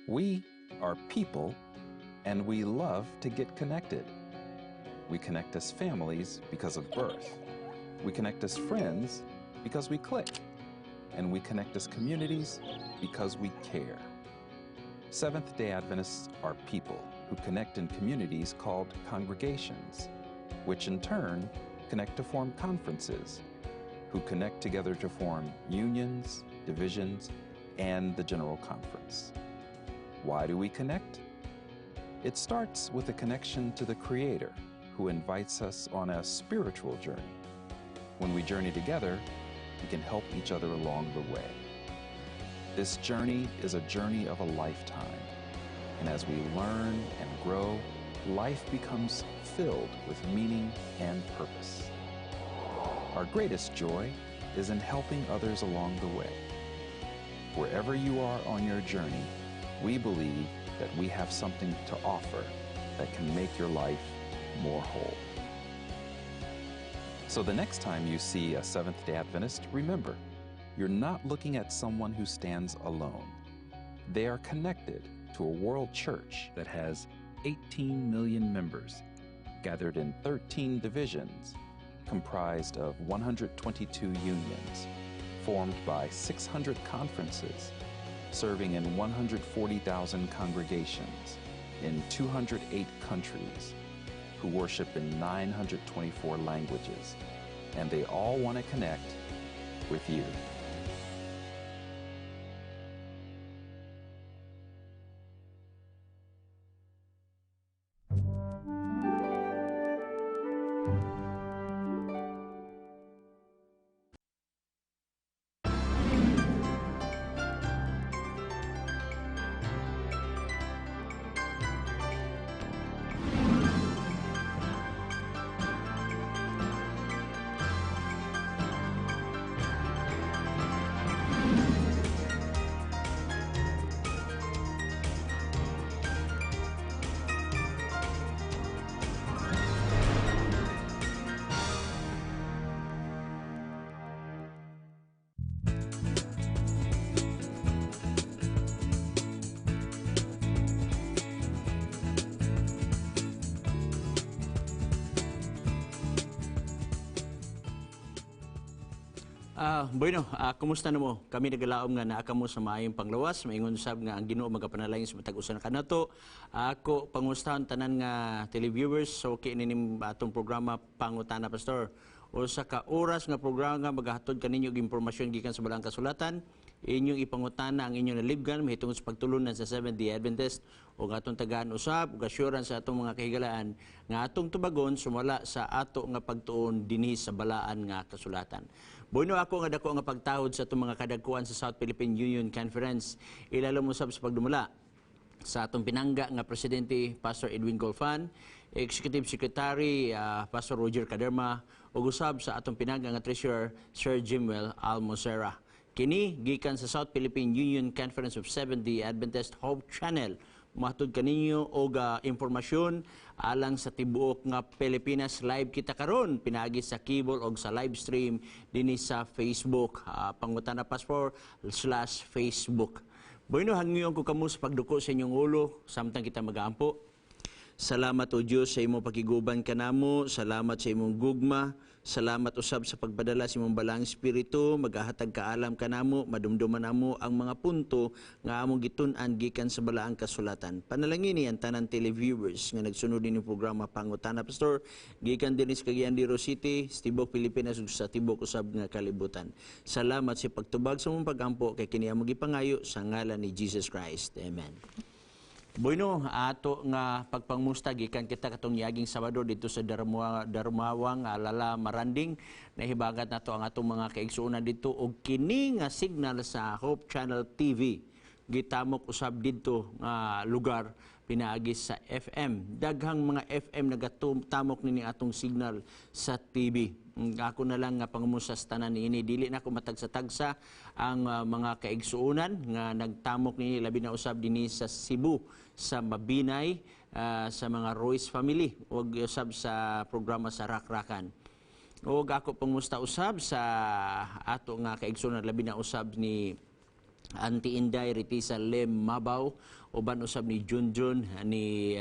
We are people, and we love to get connected. We connect as families because of birth. We connect as friends because we click. And we connect as communities because we care. Seventh day Adventists are people who connect in communities called congregations, which in turn connect to form conferences, who connect together to form unions, divisions, and the General Conference. Why do we connect? It starts with a connection to the Creator, who invites us on a spiritual journey. When we journey together, we can help each other along the way. This journey is a journey of a lifetime. And as we learn and grow, life becomes filled with meaning and purpose. Our greatest joy is in helping others along the way. Wherever you are on your journey, we believe that we have something to offer that can make your life more whole. So the next time you see a Seventh day Adventist, remember, you're not looking at someone who stands alone. They are connected to a world church that has 18 million members, gathered in 13 divisions, comprised of 122 unions, formed by 600 conferences, serving in 140,000 congregations in 208 countries, who worship in 924 languages, and they all want to connect with you. Bueno, kumusta na mo? Kami nagalaom nga naa kamo sa maayong panglawas, maingon sab nga ang Ginoo magapanalangin sa matag usa na kanato. Ako pangustahon tanan nga televiewers so kini ning atong programa Pangutana Pastor. Usa ka oras nga programa nga magahatod kaninyo og impormasyon gikan sa Balaang Kasulatan. Inyong ipangutana ang inyong nalibgan mahitungod sa pagtulunan sa Seventh-day Adventist ug atong tagaan usab ug assurance sa atong mga kahigalaan nga atong tubagon sumala sa ato nga pagtuon dinhi sa balaan nga kasulatan. Bueno, ako nga dako nga pagtahod sa atong mga kadagkuan sa South Philippine Union Conference, ilalo mo sab sa pagdumala sa atong pinangga nga presidente Pastor Edwin Golfan, Executive Secretary Pastor Roger Caderma ug usab sa atong pinangga nga Treasurer Sir Jimuel Almocera. Kini gikan sa South Philippine Union Conference of Seventh-day Adventist Hope Channel. Matud kaninyo og impormasyon alang sa tibuok nga Pilipinas. Live kita karon pinaagi sa cable og sa live stream dinhi sa Facebook, Pangutana Pastor /Facebook. Bueno, hangyoon ko kamo sa pagduko sa inyong ulo samtang kita magaampo. Salamat o Dios sa imong pakiguban kanamo, salamat sa imong gugma, salamat usab sa pagpadala sa imong Balaang Espiritu, magahatag kaalam kanamo, madumduman namo ang mga punto nga among gitun-an gikan sa Balaang Kasulatan. Panalangini ang tanan televiewers nga nagsunod nining programa Pangutana Pastor gikan dinhi sa Cagayan de Oro City, sa tibuok Pilipinas ug sa tibuok usab nga kalibutan. Salamat sa pagtubag sa imong pagampo kay kini among gipangayo sa ngalan ni Jesus Christ. Amen. Bueno, ato nga pagpangmusta gikan kita katong niaging Sabado dito sa Darmawang Alala Maranding. Nahibagat nato ang atong mga kaigsuonan dito og kini nga signal sa Hope Channel TV gitamok usab didto nga lugar pinaagi sa FM. Daghang mga FM nagatamok nini atong signal sa TV. Ako na lang nga pangumusta sa tanan niini, dili na ako matagsa-tagsa ang mga kaigsuonan nga nagtamok niini, labi na usab dinhi sa Cebu, sa Mabinay, sa mga Royce family ug usab sa programa sa Rakrakan. Ug ako pangumusta usab sa ato nga kaigsuonan, labi na usab ni Auntie Inday Ritisa Lim Mabaw, uban usab ni Junjun, ni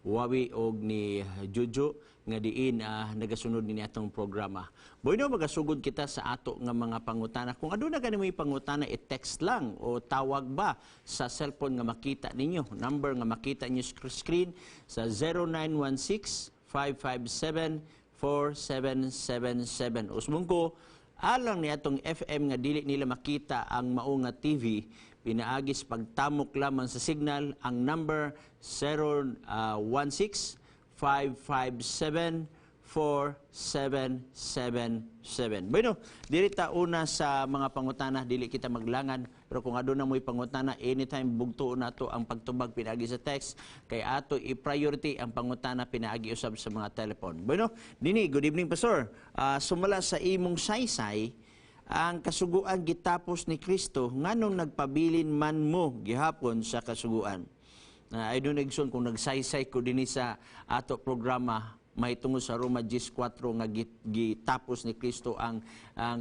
Wawi og ni Juju nga diin nagasunod ni atong programa. Bueno, magasugod kita sa ato nga mga pangutana. Kung aduna gani may pangutana, i-text lang o tawag ba sa cellphone nga makita ninyo. Number nga makita niyo sa screen sa 0916 557 4777. Usbong ko, alang ni atong FM nga dili nila makita ang mao nga TV, pinaagi sa pagtamok lamang sa signal ang number 016 557 4777. Bueno, diri ta una sa mga pangutana, dili kita maglangan, pero kung aduna mo'y pangutana, anytime bugto nato ang pagtubag pinaagi sa text, kay ato i-priority ang pangutana pinaagi usab sa mga telepon. Bueno, dini, good evening, Pastor. Sumala sa imong saysay, ang kasuguan gitapos ni Kristo, nganong nagpabilin man mo gihapon sa kasuguan? I don't know, igsoon, kung nagsaysay ko dinhi sa ato programa mahitungod sa Roma 14 nga gitapos ni Kristo ang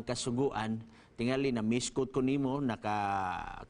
kasuguan. Tingali na misquote ko nimo, naka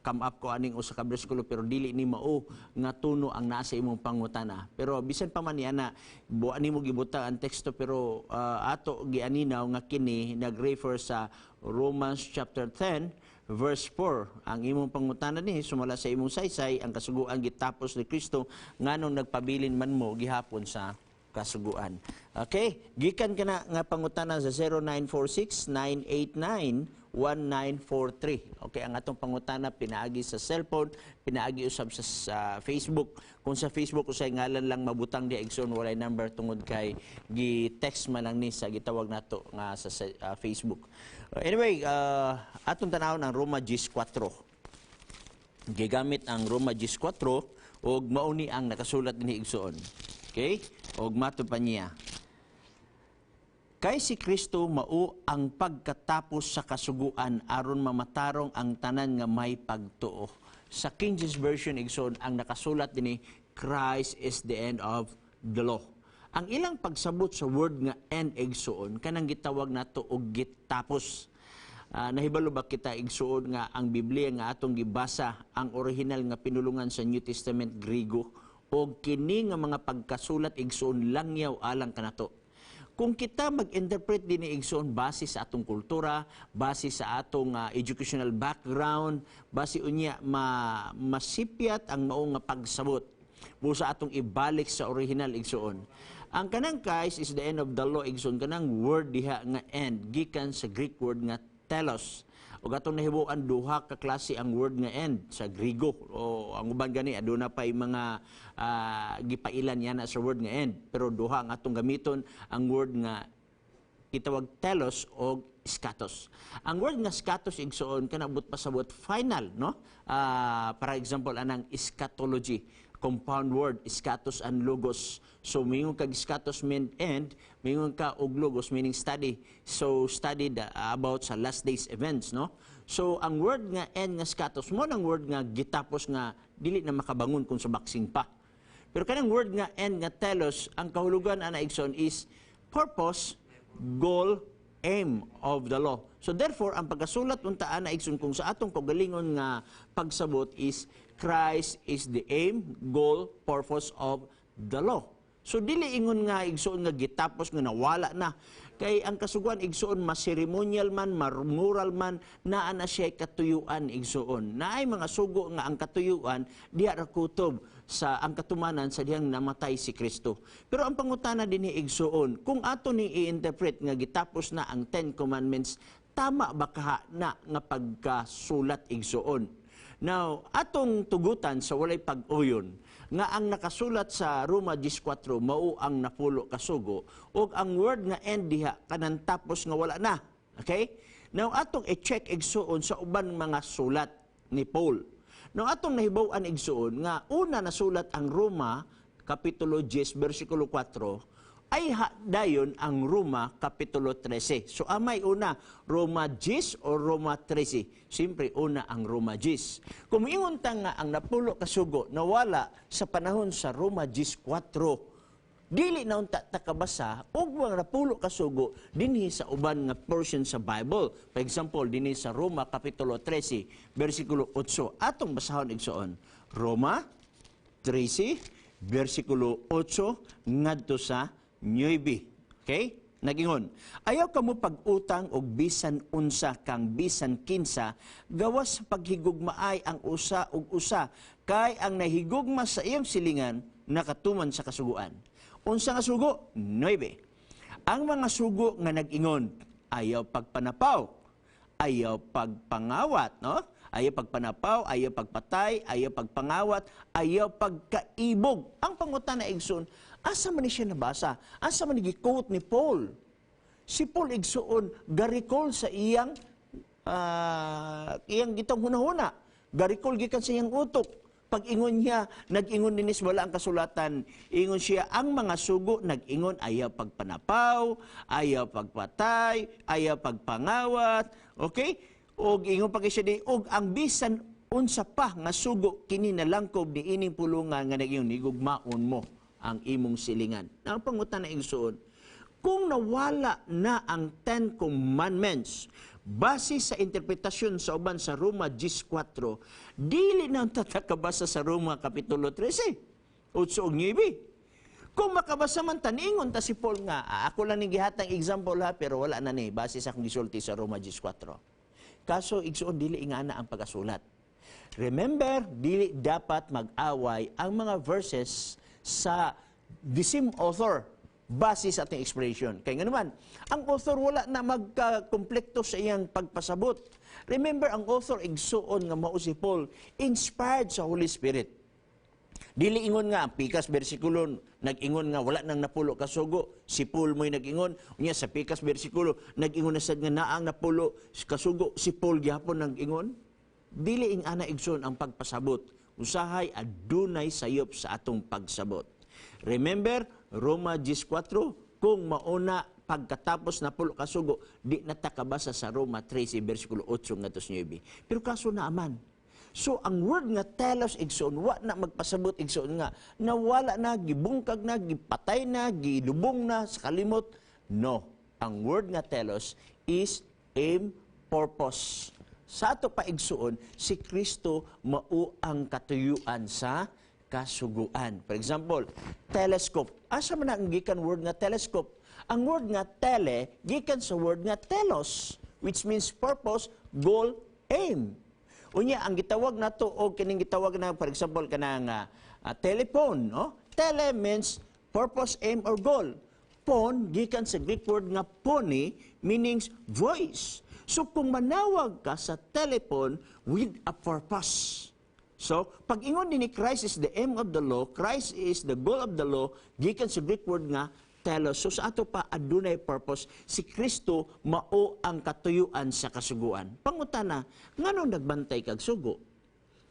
come up ko aning usa ka bersikulo, pero dili ni mao nga tuno ang naa sa imong pangutana. Pero bisan pa man niya na buwa nimo gibutang ang teksto, pero ato gianinaw nga kini nag-refer sa Romans chapter 10 verse 4. Ang imong pangutana ni sumala sa imong saysay, ang kasuguan gitapos ni Kristo, nganong nagpabilin man mo gihapon sa kasuguan? Okay, gikan kana nga pangutana sa 0946 989 1943. Okay, ang atong pangutana pinaagi sa cellphone, pinaagi usab sa Facebook. Kung sa Facebook usay ngalan lang mabutang di, igsoon, walay number tungod kay gi-text man lang ni sa gitawag nato nga sa Facebook. Anyway, atong tanawon ang Roma 14. Gigamit ang Roma 14 ug mao ni ang nakasulat dinhi, igsoon. Okay? Og mato pa niya. Kay si Kristo mao ang pagkatapos sa kasuguan aron mamatarong ang tanan nga may pagtuo. Sa King James Version, igsoon, ang nakasulat dinhi, "Christ is the end of the law." Ang ilang pagsabot sa word nga "end", igsoon, kanang gitawag nato og gitapos. Nahibalo ba kita, igsuon, nga ang Biblia nga atong gibasa, ang original nga pinulungan sa New Testament Griego, og kini nga mga pagkasulat, igsuon, langyaw alang kanato? Kung kita mag-interpret din ni, igsoon, base sa atong kultura, base sa atong educational background, base unya masipyat ang mao nga pagsabot. Busa atong ibalik sa original, igsoon. Ang kanang "Christ is the end of the law", igsoon, kanang word diha nga "end" gikan sa Greek word nga "telos". Ug atong nahibuan, duha ka klase ang word nga "end" sa Griego. O ang uban gani aduna pay mga gipailan yana sa word nga "end". Pero duha ang atong gamiton, ang word nga gitawag "telos" o "eschatos". Ang word nga "eschatos", igsoon, kanabot pasabot final, no? Para example, anang eschatology, compound word, eschatos and logos. So mingon kag eschatos mean end, mingon ka og logos meaning study. So study about sa last days events, no? So ang word nga "end" nga eschatos mo ang word nga gitapos nga dili na makabangon kung sa boxing pa. Pero kanang word nga "end" nga telos, ang kahulugan ana, igsoon, is purpose, goal, aim of the law. So therefore, ang pagkasulat unta ana, igsoon, kung sa atong kaugalingon nga pagsabot is Christ is the aim, goal, purpose of the law. So dili ingon nga, igsoon, nga gitapos nga nawala na. Kay ang kasuguan, igsoon, mas ceremonial man, moral man, naa na siya katuyuan, igsoon. Naay mga sugo nga ang katuyuan diha ra kutob sa ang katumanan sa dihang namatay si Kristo. Pero ang pangutana dinhi, igsoon, kung ato ni i-interpret nga gitapos na ang Ten Commandments, tama ba kaha na nga pagkasulat, igsoon? Now, atong tugutan sa walay pag-uyon nga ang nakasulat sa Roma 14 mao ang napulo kasugo ug ang word nga "end" diha kanang tapos nga wala na. Okay? Now, atong i-check, igsuon, sa uban mga sulat ni Paul. Now, atong nahibaw-an, igsuon, nga una nasulat ang Roma kapitulo 10 bersikulo 4 ay dayon ang Roma kapitulo 13. So amay una, Roma 10 o Roma 13? Siyempre una ang Roma 10. Kung miingon ta nga ang napulo kasugo nawala sa panahon sa Roma 10:4, Dili na unta ta kabasa og mga napulo ka sugo dinhi sa uban nga portion sa Bible. For example, dinhi sa Roma kapitulo 13 bersikulo 8. Atong basahon, igsoon. Roma 13 bersikulo 8 ngadto sa 9. Okay? Nagingon, "Ayaw kamo pag-utang og bisan unsa kang bisan kinsa gawas sa paghigugmaay ang usa og usa, kay ang nahigugma sa iyang silingan nakatuman sa kasuguan." Unsa nga sugo? 9. "Ang mga sugo nga nag-ingon, ayaw pagpanapaw, ayaw pagpangawat," no? Ayaw pagpanapaw, ayaw pagpatay, ayaw pagpangawat, ayaw pagkaibog. Ang pangutana, igsoon, asa man ni siya nabasa? Asa man ni gi-quote ni Paul? Si Paul, igsoon, garikol sa iyang gitong hunahuna. Garikol gikan sa iyang utok. Pag ingon niya, nag-ingon dinis wala ang kasulatan. Ingon siya, ang mga sugo, nag-ingon, ayaw pagpanapaw, ayaw pagpatay, ayaw pagpangawat. Okay? Og ingon pa kay siya di, og ang bisan unsa pa nga sugo kini nalangkob ni ining pulungan nga nag-ingon, higugmaon mo ang imong silingan. Ang pangutana, igsoon, kung nawala na ang Ten Commandments, base sa interpretasyon sa uban sa Roma 14, dili na ta kabasa sa Roma Kapitulo 13, 8 ug 9. Kung makabasa man taningon ta si Paul nga, ako lang ning gihatang example ha, pero wala na ni, base sa akong gisulti sa Roma 14. Kaso, igsoon, dili ingana ang pagkasulat. Remember, dili dapat mag-away ang mga verses sa the same author base sa ating explanation. Kaya nga naman, ang author wala na magka-komplekto sa iyang pagpasabot. Remember, ang author, igsuon, nga mao si Paul, inspired sa Holy Spirit. Dili ingon nga, ang pikas bersikulo, nag-ingon nga wala nang napulo kasugo. Si Paul mo'y nag-ingon. Unya sa pikas bersikulo, nag-ingon na sad nga naang napulo kasugo. Si Paul gyapon nag-ingon. Dili ing ana, igsoon, ang pagpasabot. Usahay adunay sayop sa atong pagsabot. Remember, Roma 14, kung mauna pagkatapos napulo kasugo, di na ta kabasa sa Roma 13, versikulo 8 ngadto sa 9. Pero kaso naaman. So ang word nga telos, igsoon, wa na magpasabot, igsoon, nga nawala na, gibungkag na, gipatay na, gilubong na sa kalimot. No, ang word nga telos is aim, purpose. Sa ato pa, igsoon, si Kristo mao ang katuyuan sa kasuguan. For example, telescope. Asa man ang gikan word nga telescope? Ang word nga tele gikan sa word nga telos, which means purpose, goal, aim. Unya ang gitawag nato og kining gitawag na, for example, kanang telephone, no? Tele means purpose, aim or goal. Phone gikan sa Greek word nga phone, meaning voice. So kung manawag ka sa telephone with a purpose. So, pag ingon ni Christ is the aim of the law, Christ is the goal of the law, gikan sa Greek word nga telos. So sa ato pa adunay purpose, si Kristo mao ang katuyuan sa kasuguan. Pangutana, nganong nagbantay kag sugo?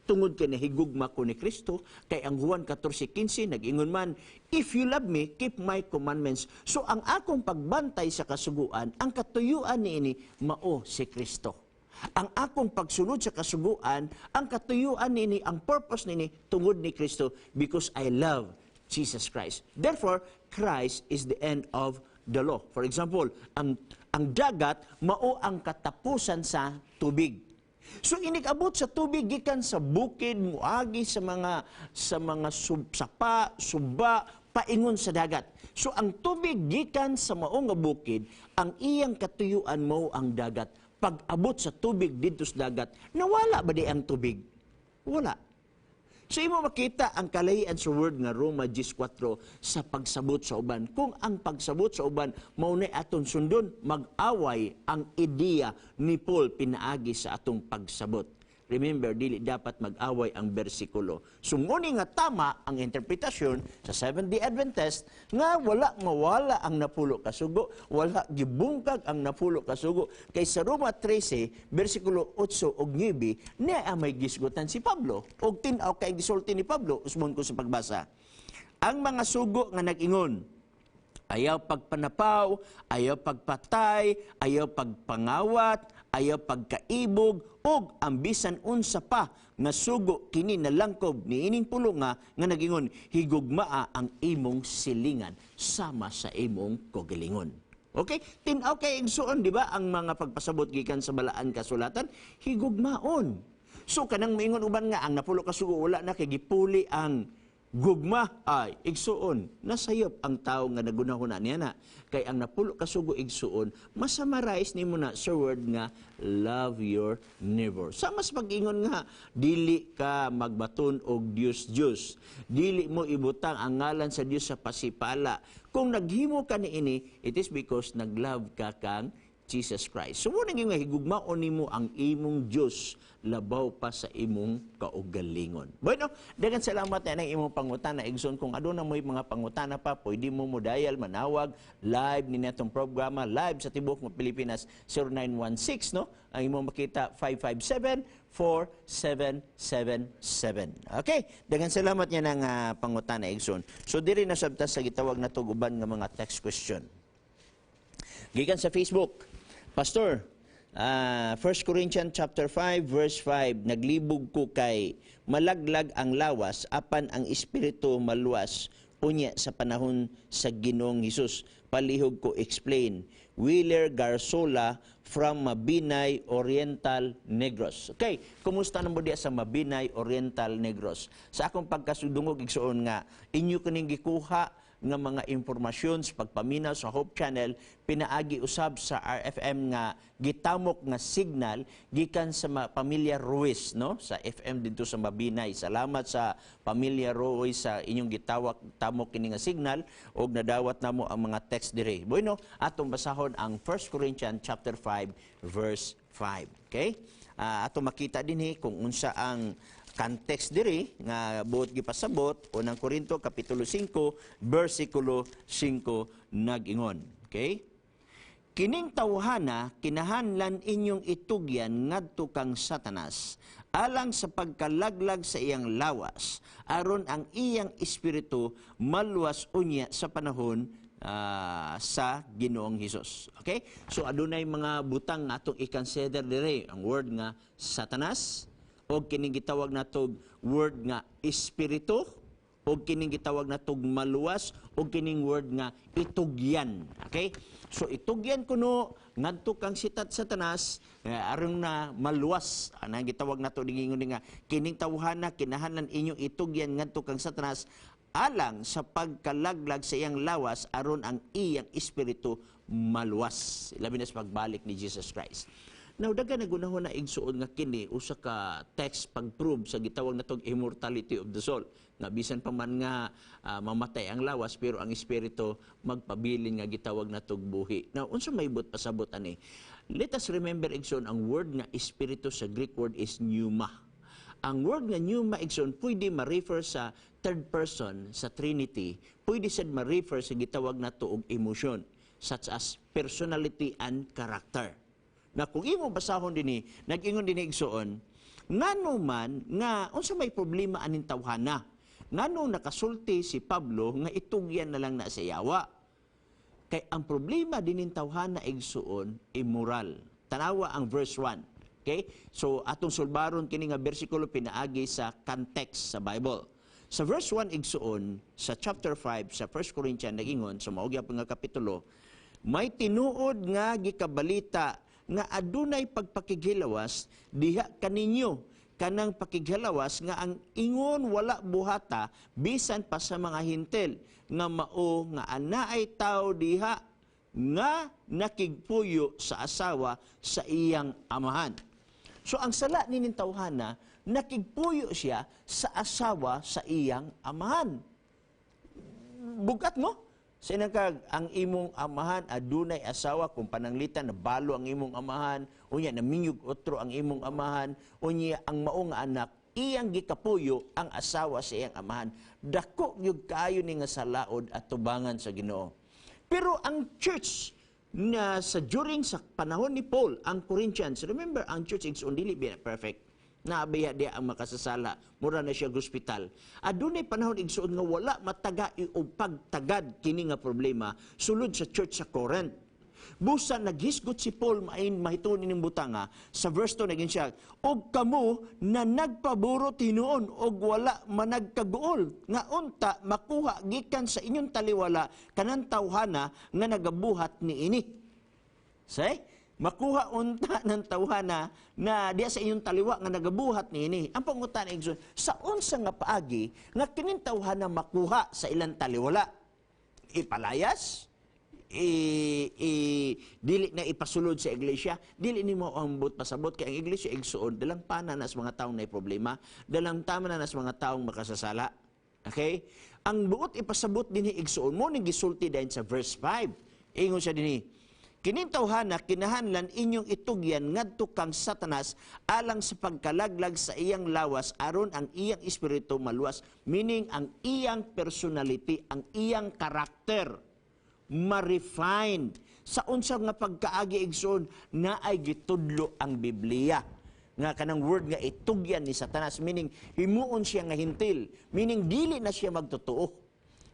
Tungod kay nahigugma ko ni Kristo, kay ang Juan 14:15 nag-ingon man, "If you love me, keep my commandments." So ang akong pagbantay sa kasuguan, ang katuyuan niini mao si Kristo. Ang akong pagsunod sa kasuguan, ang katuyuan niini, ang purpose niini tungod ni Kristo, because I love Jesus Christ. Therefore, Christ is the end of the law. For example, ang dagat mao ang katapusan sa tubig. So inig-abot sa tubig gikan sa bukid, muagi sa mga sapa, suba, paingon sa dagat. So ang tubig gikan sa mao nga bukid, ang iyang katuyuan mao ang dagat. Pag abot sa tubig didto sa dagat, nawala ba di ang tubig? Wala. So imo makita ang kalahian sa word nga Roma 14 sa pagsabot sa uban. Kung ang pagsabot sa uban mao na aton sundon, mag-away ang ideya ni Paul pinaagi sa atong pagsabot. Remember, dili dapat mag-away ang bersikulo. So muni nga tama ang interpretasyon sa Seventh-day Adventist nga wala mawala ang napulo kasugo, wala gibungkag ang napulo kasugo. Kay sa Roma 13, bersikulo 8 ug 9, niya may gisgutan si Pablo. Og tin-aw kay gisulti ni Pablo, usmon ko sa pagbasa. "Ang mga sugo nga nag-ingon, ayaw pagpanapaw, ayaw pagpatay, ayaw pagpangawat, ayaw pagkaibog, ug ang bisan unsa pa nga sugo. Kini nalangkob niining pulong nga nagingon, "Higugmaa ang imong silingan sama sa imong kaugalingon." Okay? Tin-aw kay, igsuon, di ba, ang mga pagpasabot gikan sa Balaan Kasulatan, higugmaon. So kanang moingon uban nga ang napulo ka sugo wala na kay gipuli ang gugma, ay igsuon, nasayop ang tao nga nagunahuna niya na. Kay ang napulo ka sugo, igsuon, masummarize nimo na sa word nga "Love your neighbor." Sa mas pag-ingon nga dili ka magbaton og Dios Dios, dili mo ibutang ang ngalan sa Dios sa pasipala. Kung naghimo ka niini, it is because naglove ka kang Jesus Christ. So, mao nga higugmaon nimo ang imong Dios labaw pa sa imong kaugalingon. Bueno, daghang salamat na ng imong pangutana, igsoon. Kung aduna mo'y mga pangutana pa, pwede mo mo dial, manawag live ni natong programa, live sa tibuok ng Pilipinas, 0916, no? Ang imong makita, 557 4777. Okay, daghang salamat niya ng pangutana, igsoon. So diri na sabta sa gitawag na uban nga mga text question. Gikan sa Facebook. "Pastor, 1 Corinthians chapter 5 verse 5, naglibog ko kay malaglag ang lawas apan ang espiritu maluwas unya sa panahon sa Ginoong Hesus. Palihog ko explain." Wheeler Garzola from Mabinay, Oriental Negros. Okay, kumusta na mo diya sa Mabinay, Oriental Negros? Sa akong pagkasudungog, igsuon, nga inyo kuning gikuha nga mga impormasyon sa pagpaminaw sa Hope Channel pinaagi usab sa RFM nga gitamok nga signal gikan sa pamilya Ruiz, no, sa FM didto sa Mabinay. Salamat sa pamilya Ruiz sa inyong gitawak tamok kini nga signal og nadawat namo ang mga text dire. Bueno, atong basahon ang 1 Corinthians chapter 5 verse 5. Okay? Atong makita dinhi kung unsa ang context diri nga buot gipasabot. Unang Korinto kapitulo 5 bersikulo 5 nag-ingon. Okay? "Kining tawhana kinahanglan inyong itugyan ngadto kang Satanas alang sa pagkalaglag sa iyang lawas, aron ang iyang espiritu maluwas unya sa panahon sa Ginoong Hesus." Okay? So adunay mga butang nga atong i-consider dire, ang word nga Satanas o kining gitawag natog word nga espiritu o kining gitawag natog maluwas o kining word nga itugyan. Okay? So itugyan kuno ngadto kang sitat Satanas aron na maluwas. Anang gitawag nato dingingon nga kining tawhana kinahanglan inyong itugyan ngadto kang Satanas alang sa pagkalaglag sa iyang lawas, aron ang iyang espiritu maluwas. Labi na sa pagbalik ni Jesus Christ. Now, daghan nagunahon na, igsuon, nga kini usa ka text pag-prove sa gitawag natong immortality of the soul. Nga bisan pa man nga mamatay ang lawas, pero ang espiritu magpabilin nga gitawag natog buhi. Now, unsa may buot pasabot ani? Let us remember, igsuon, ang word nga espiritu sa Greek word is pneuma. Ang word nga pneuma, igsoon, pwede ma-refer sa third person sa Trinity, pwede sad ma-refer sa gitawag nato og emotion such as personality and character. Na kung imo basahon dinhi, nag-ingon dinhi, igsuon, ngano man nga unsa may problema aning tawhana? Ngano nakasulti si Pablo nga itugyan na lang na sa yawa? Kay ang problema dining tawhana, igsuon, immoral. Tanawa ang verse 1. Okay? So atong sulbaron kini nga bersikulo pinaagi sa context sa Bible. Sa verse 1, igsuon, sa chapter 5 sa 1 Corinthians nagingon sa mao gyapon nga kapitulo, "May tinuod nga gikabalita nga adunay pagpakighilawas diha kaninyo, kanang pakighalawas nga ang ingon wala buhata bisan pa sa mga Hentil, nga mao nga anaay tawo diha nga nakigpuyo sa asawa sa iyang amahan." So ang sala ni tawhana, nakigpuyo siya sa asawa sa iyang amahan. Bugat, no? Sinangkag ang imong amahan adunay asawa, kung pananglitan nabalo ang imong amahan, unya naminyog otro ang imong amahan, unya ang mao nga anak iyang gikapuyo ang asawa sa iyang amahan. Dako gyud kaayo ni nga salaod at tubangan sa Ginoo. Pero ang church na sa during sa panahon ni Paul, ang Corinthians, remember, ang church, igsoon, dili biya perfect. Naabiya diya ang makasasala, mura na siya hospital. Adunay panahon, igsuon, nga wala mataga og pagtagad kini nga problema sulod sa church sa Corinth. Busa naghisgot si Paul main mahituon ining butanga sa verse 2, naging siya, "Og kamo na nagpaburo tinuon og wala managkaguol nga unta makuha gikan sa inyong taliwala kanang tawhana nga nagabuhat niini." Say, makuha unta ng tawhana na diya sa inyong taliwa nga nagabuhat niini. Ang pangutana, igsoon, sa unsa nga paagi nga kining tawhana makuha sa ilang taliwala? Ipalayas? I dili na ipasulod sa iglesia? Dili nimo ang buot pasabot kay ang iglesia, igsoon, dalang pana na sa mga taong nay problema, dalang tama na sa mga taong makasasala. Okay? Ang buot ipasabot dinhi, igsoon, mo ning gisulti dayon sa verse 5. Ingon siya dinhi, "Kining tawhana kinahanglan inyong itugyan ngadto kang Satanas alang sa pagkalaglag sa iyang lawas aron ang iyang espiritu maluwas," meaning ang iyang personality, ang iyang karakter ma-refined. Sa unsa nga pagkaagi, igsoon, na ay gitudlo ang Biblia nga kanang word nga itugyan ni Satanas, meaning himuon siya nga hintil, meaning dili na siya magtotoo.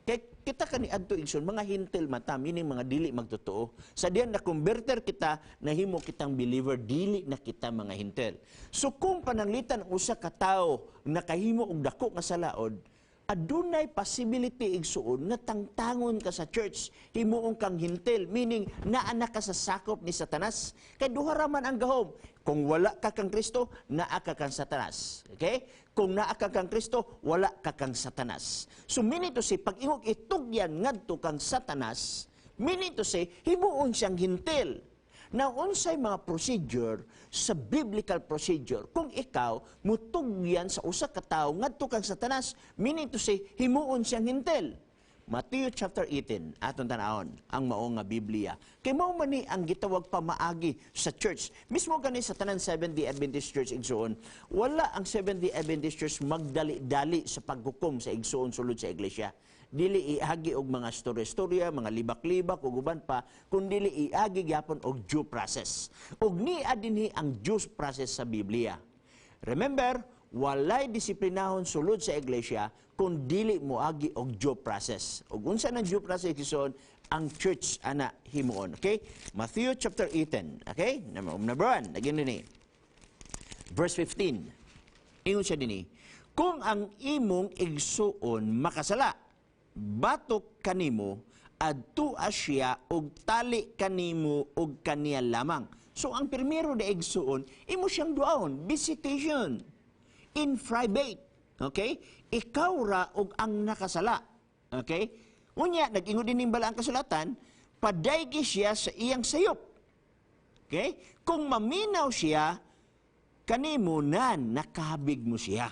Kay kita kani adto, igsoon, mga hintil mata, meaning mga dili magtotoo. Sa diyan na converter kita, nahimo kitang believer, dili na kita mga hintil. So kung pananglitan ang usa ka tawo nakahimo og dako nga salaod, adunay possibility, igsuon, nga tangtangon ka sa church, himuon kang hintil, meaning naa na ka sa sakop ni Satanas. Kay duha ra man ang gahom. Kung wala ka kang Kristo, naa ka kang Satanas. Okay? Kung naa ka kang Kristo, wala ka kang Satanas. So meaning to say, pag ingog itugyan ngadto kang Satanas, meaning to say, himuon siyang hintil. Now, unsay mga procedure sa biblical procedure kung ikaw mutugyan sa usa ka tawo ngadto kang Satanas, meaning to say, himuon siyang hintil? Matthew chapter 18, aton tan-awon ang mao nga Biblia. Kay mao man ni ang gitawag pamaagi sa church. Mismo gani sa tanan Seventh-day Adventist Church, igsoon, wala ang Seventh-day Adventist Church magdali-dali sa paghukom sa igsoon sulod sa iglesia. Dili iagi og mga storya-storya, mga libak-libak ug uban pa, kun dili iagi gyapon og due process. Ug niya dinhi ang due process sa Biblia. Remember, walay disiplinahon sulod sa iglesia kung dili moagi og due process. Ug unsa nang due process, igsoon, ang church ana himuon. Okay? Matthew chapter 18. Okay? Number 1, lagyan dinhi. Verse 15. Ingon siya dinhi, "Kung ang imong igsuon makasala, batok kanimo, adtua siya og tali kanimo og kaniya lamang." So ang primero na, igsuon, imo siyang duaon, visitation in private. Okay? Ikaw ra og ang nakasala. Okay? Unya, nag-ingon din bala ang kasulatan, padaygi siya sa iyang sayop. Okay? Kung maminaw siya kanimo nan nakahabig mo siya.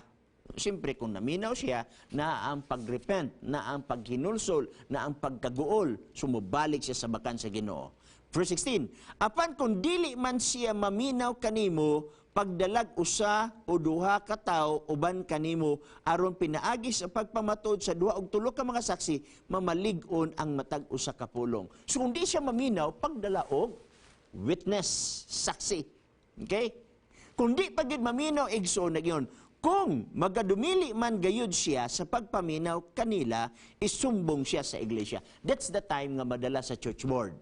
Siyempre, kung naminaw siya, na ang pagrepent, na ang paghinulsol, na ang pagkaguol, sumubalik siya sa bakan sa Ginoo. Verse 16, "Apan kung dili man siya maminaw kanimo, pagdalag usa o duha ka tawo uban kanimo aron pinaagi sa pagpamatuod sa duha og tulo ka mga saksi mamalig-on ang matag usa ka pulong." So kung di siya maminaw, pagdala og witness, saksi. Okay? Kung di pa gid maminaw, igsoon, nagyon, kung magadumili man gayud siya sa pagpaminaw kanila, isumbong siya sa iglesia. That's the time nga madala sa church board.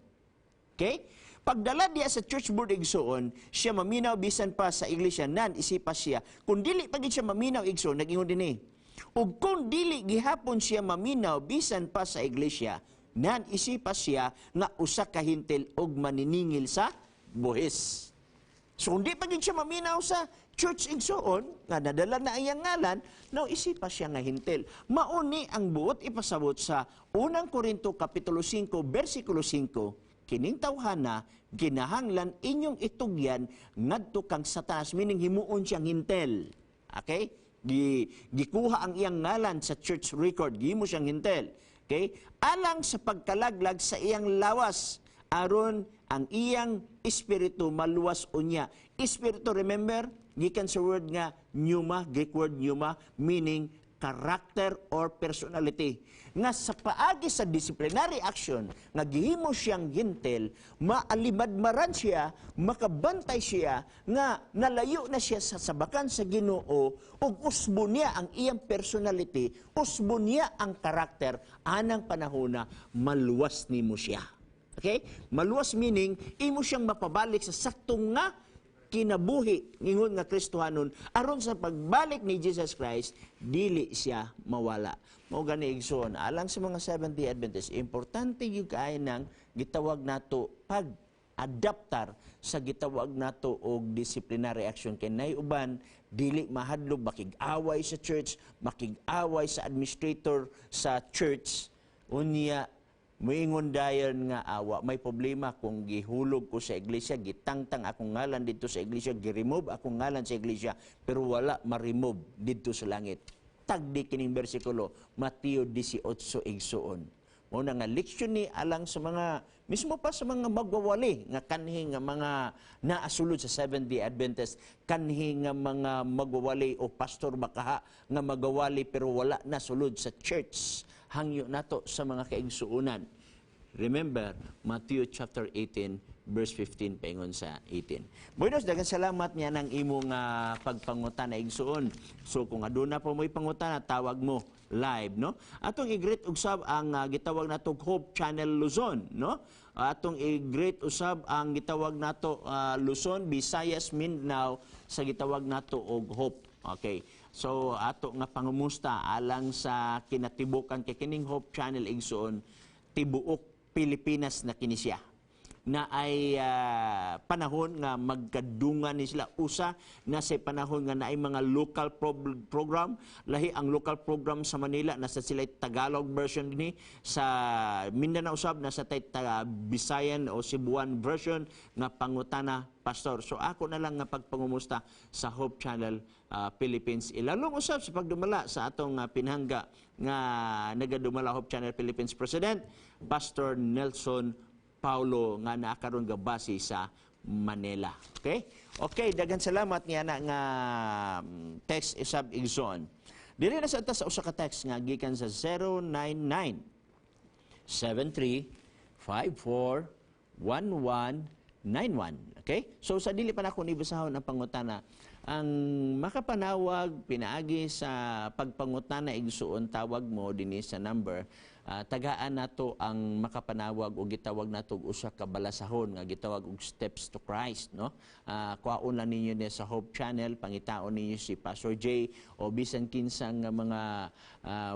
Okay? Pagdala diya sa church board, igsoon, siya maminaw bisan pa sa iglesia nan isipa siya. Kung dili pa gid siya maminaw, igsoon, nag-ingon dinhi, "Ug kung dili gihapon siya maminaw bisan pa sa iglesia, nan isipa siya nga usa ka hintil og maniningil sa buhis." So kung di pa gid siya maminaw sa church, igsoon, nga nadala na iyang ngalan, no isipa siya nga hintil. Mauni ang buot ipasabot sa Unang Korinto kapitulo 5 bersikulo 5, kining tawhana kinahanglan inyong itugyan ngadto kang Satanas, meaning himuon siyang hintel. Okay? Gikuha ang iyang ngalan sa church record, gihimo siyang hintel. Okay? Alang sa pagkalaglag sa iyang lawas aron ang iyang espiritu maluwas unya. Espiritu, remember, gikan sa word nga pneuma, Greek word pneuma, meaning character or personality. Nga sa paagi sa disciplinary action, nga gihimo siyang hintel, maalimadmaran siya, makabantay siya, nga nalayo na siya sa sabakan sa Ginoo, ug usbo niya ang iyang personality, usbo niya ang karakter, anang panahona, maluwas nimo siya. Okay? Maluwas meaning imo siyang mapabalik sa saktong nga kinabuhi ngingon nga Kristohanon aron sa pagbalik ni Jesus Christ dili siya mawala. Mao gani, igsoon, alang sa mga Seventh-day Adventists, importante gyud kaayo nang gitawag nato pag adaptar sa gitawag nato og disciplinary action, kay nay uban dili mahadlok makig-away sa church, makig-away sa administrator sa church, unya muingon dayon nga awa may problema kung gihulog ko sa iglesia, gitangtang akong ngalan didto sa iglesia, gi-remove akong ngalan sa iglesia, pero wala ma-remove didto sa langit. Tagdi kining bersikulo, Mateo 18, igsuon. Mao na nga leksyon ni alang sa mga mismo pa sa mga magwawali nga kanhi nga mga naasulod sa Seventh-day Adventist, kanhi nga mga magwawali o pastor bakaha nga magawali pero wala na sulod sa church. Hangyo nato sa mga kaigsuonan. Remember, Matthew chapter 18, verse 15 paingon sa 18. Buenos, daghang salamat niya ng imong pagpangutana, igsuon. So kung aduna pa mo'y pangutana, tawag mo live, no? Atong i-greet usab ang gitawag nato Hope Channel Luzon, no? Atong i-greet usab ang gitawag nato Luzon, Visayas, Mindanao sa gitawag nato og Hope. Okay. So ato nga pangumusta alang sa kinatibukan kay kining Hope Channel, igsuon, tibuok Pilipinas na kini siya na ay panahon nga magkadungan ni sila usa na sa panahon nga naay mga local program. Lahi ang local program sa Manila, nasa sila Tagalog version dinhi. Sa Mindanao usab nasa tay Bisayan o Cebuan version nga Pangutana Pastor. So ako na lang nga pagpangumusta sa Hope Channel Philippines, ilalong usab sa pagdumala sa atong pinhangga nga nagadumala Hope Channel Philippines President Pastor Nelson Paulo nga naakaron gabase sa Manila. Okay? Okay, daghan salamat niya na nga text usab, igsoon. Dili na sa ta sa usa ka text nga gikan sa 099 73 54 1191. Okay? So sa dili pa nako ni basahon ang pangutana, ang makapanawag pinaagi sa pagpangutana, igsuon, tawag mo dinhi sa number, tagaan nato ang makapanawag og gitawag nato og usa ka balasahon nga gitawag og Steps to Christ, no? Kuhaon lang ninyo ni sa Hope Channel, pangitaon ninyo si Pastor J o bisan kinsa nga mga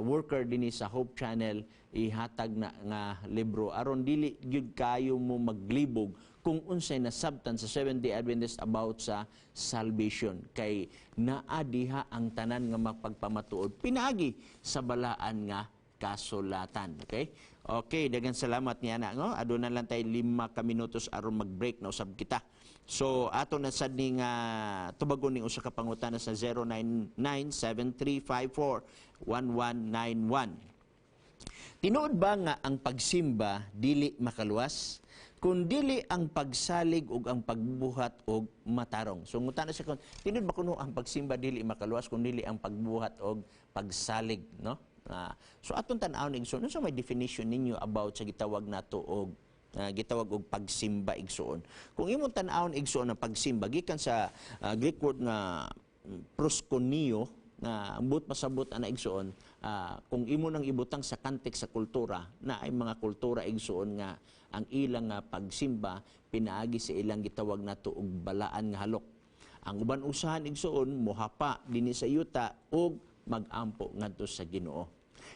worker dinhi sa Hope Channel, ihatag na nga libro aron dili gyud kayo mo maglibog kung unsay nasabtan sa Seventh-day Adventist about sa salvation, kay naa diha ang tanan nga mapagpamatuod pinaagi sa balaan nga kasulatan. Okay? Okay, daghang salamat niya na, no? Aduna lang tay 5 ka minutos aron mag-break na usab kita. So ato na sad ni nga tubagon ning usa ka pangutana sa 09973541191. Tinuod ba nga ang pagsimba dili makaluwas kun dili ang pagsalig ug ang pagbuhat og matarong? So ngutana siya kung tinuod ba kuno ang pagsimba dili makaluwas kung dili ang pagbuhat og pagsalig, no? So atong tan-awon, igsoon, unsa may definition ninyo about sa gitawag nato og gitawag og pagsimba, igsoon? Kung imong tan-awon, igsoon, ang pagsimba gikan sa Greek word nga proskuneo, nga ang buot pasabot ana, igsoon, kung imo nang ibutang sa context sa kultura na ay mga kultura, igsoon, nga ang ilang nga pagsimba pinaagi sa ilang gitawag nato og balaan nga halok. Ang uban usahan, igsoon, mohapa dinhi sa yuta og magampo ngadto sa Ginoo.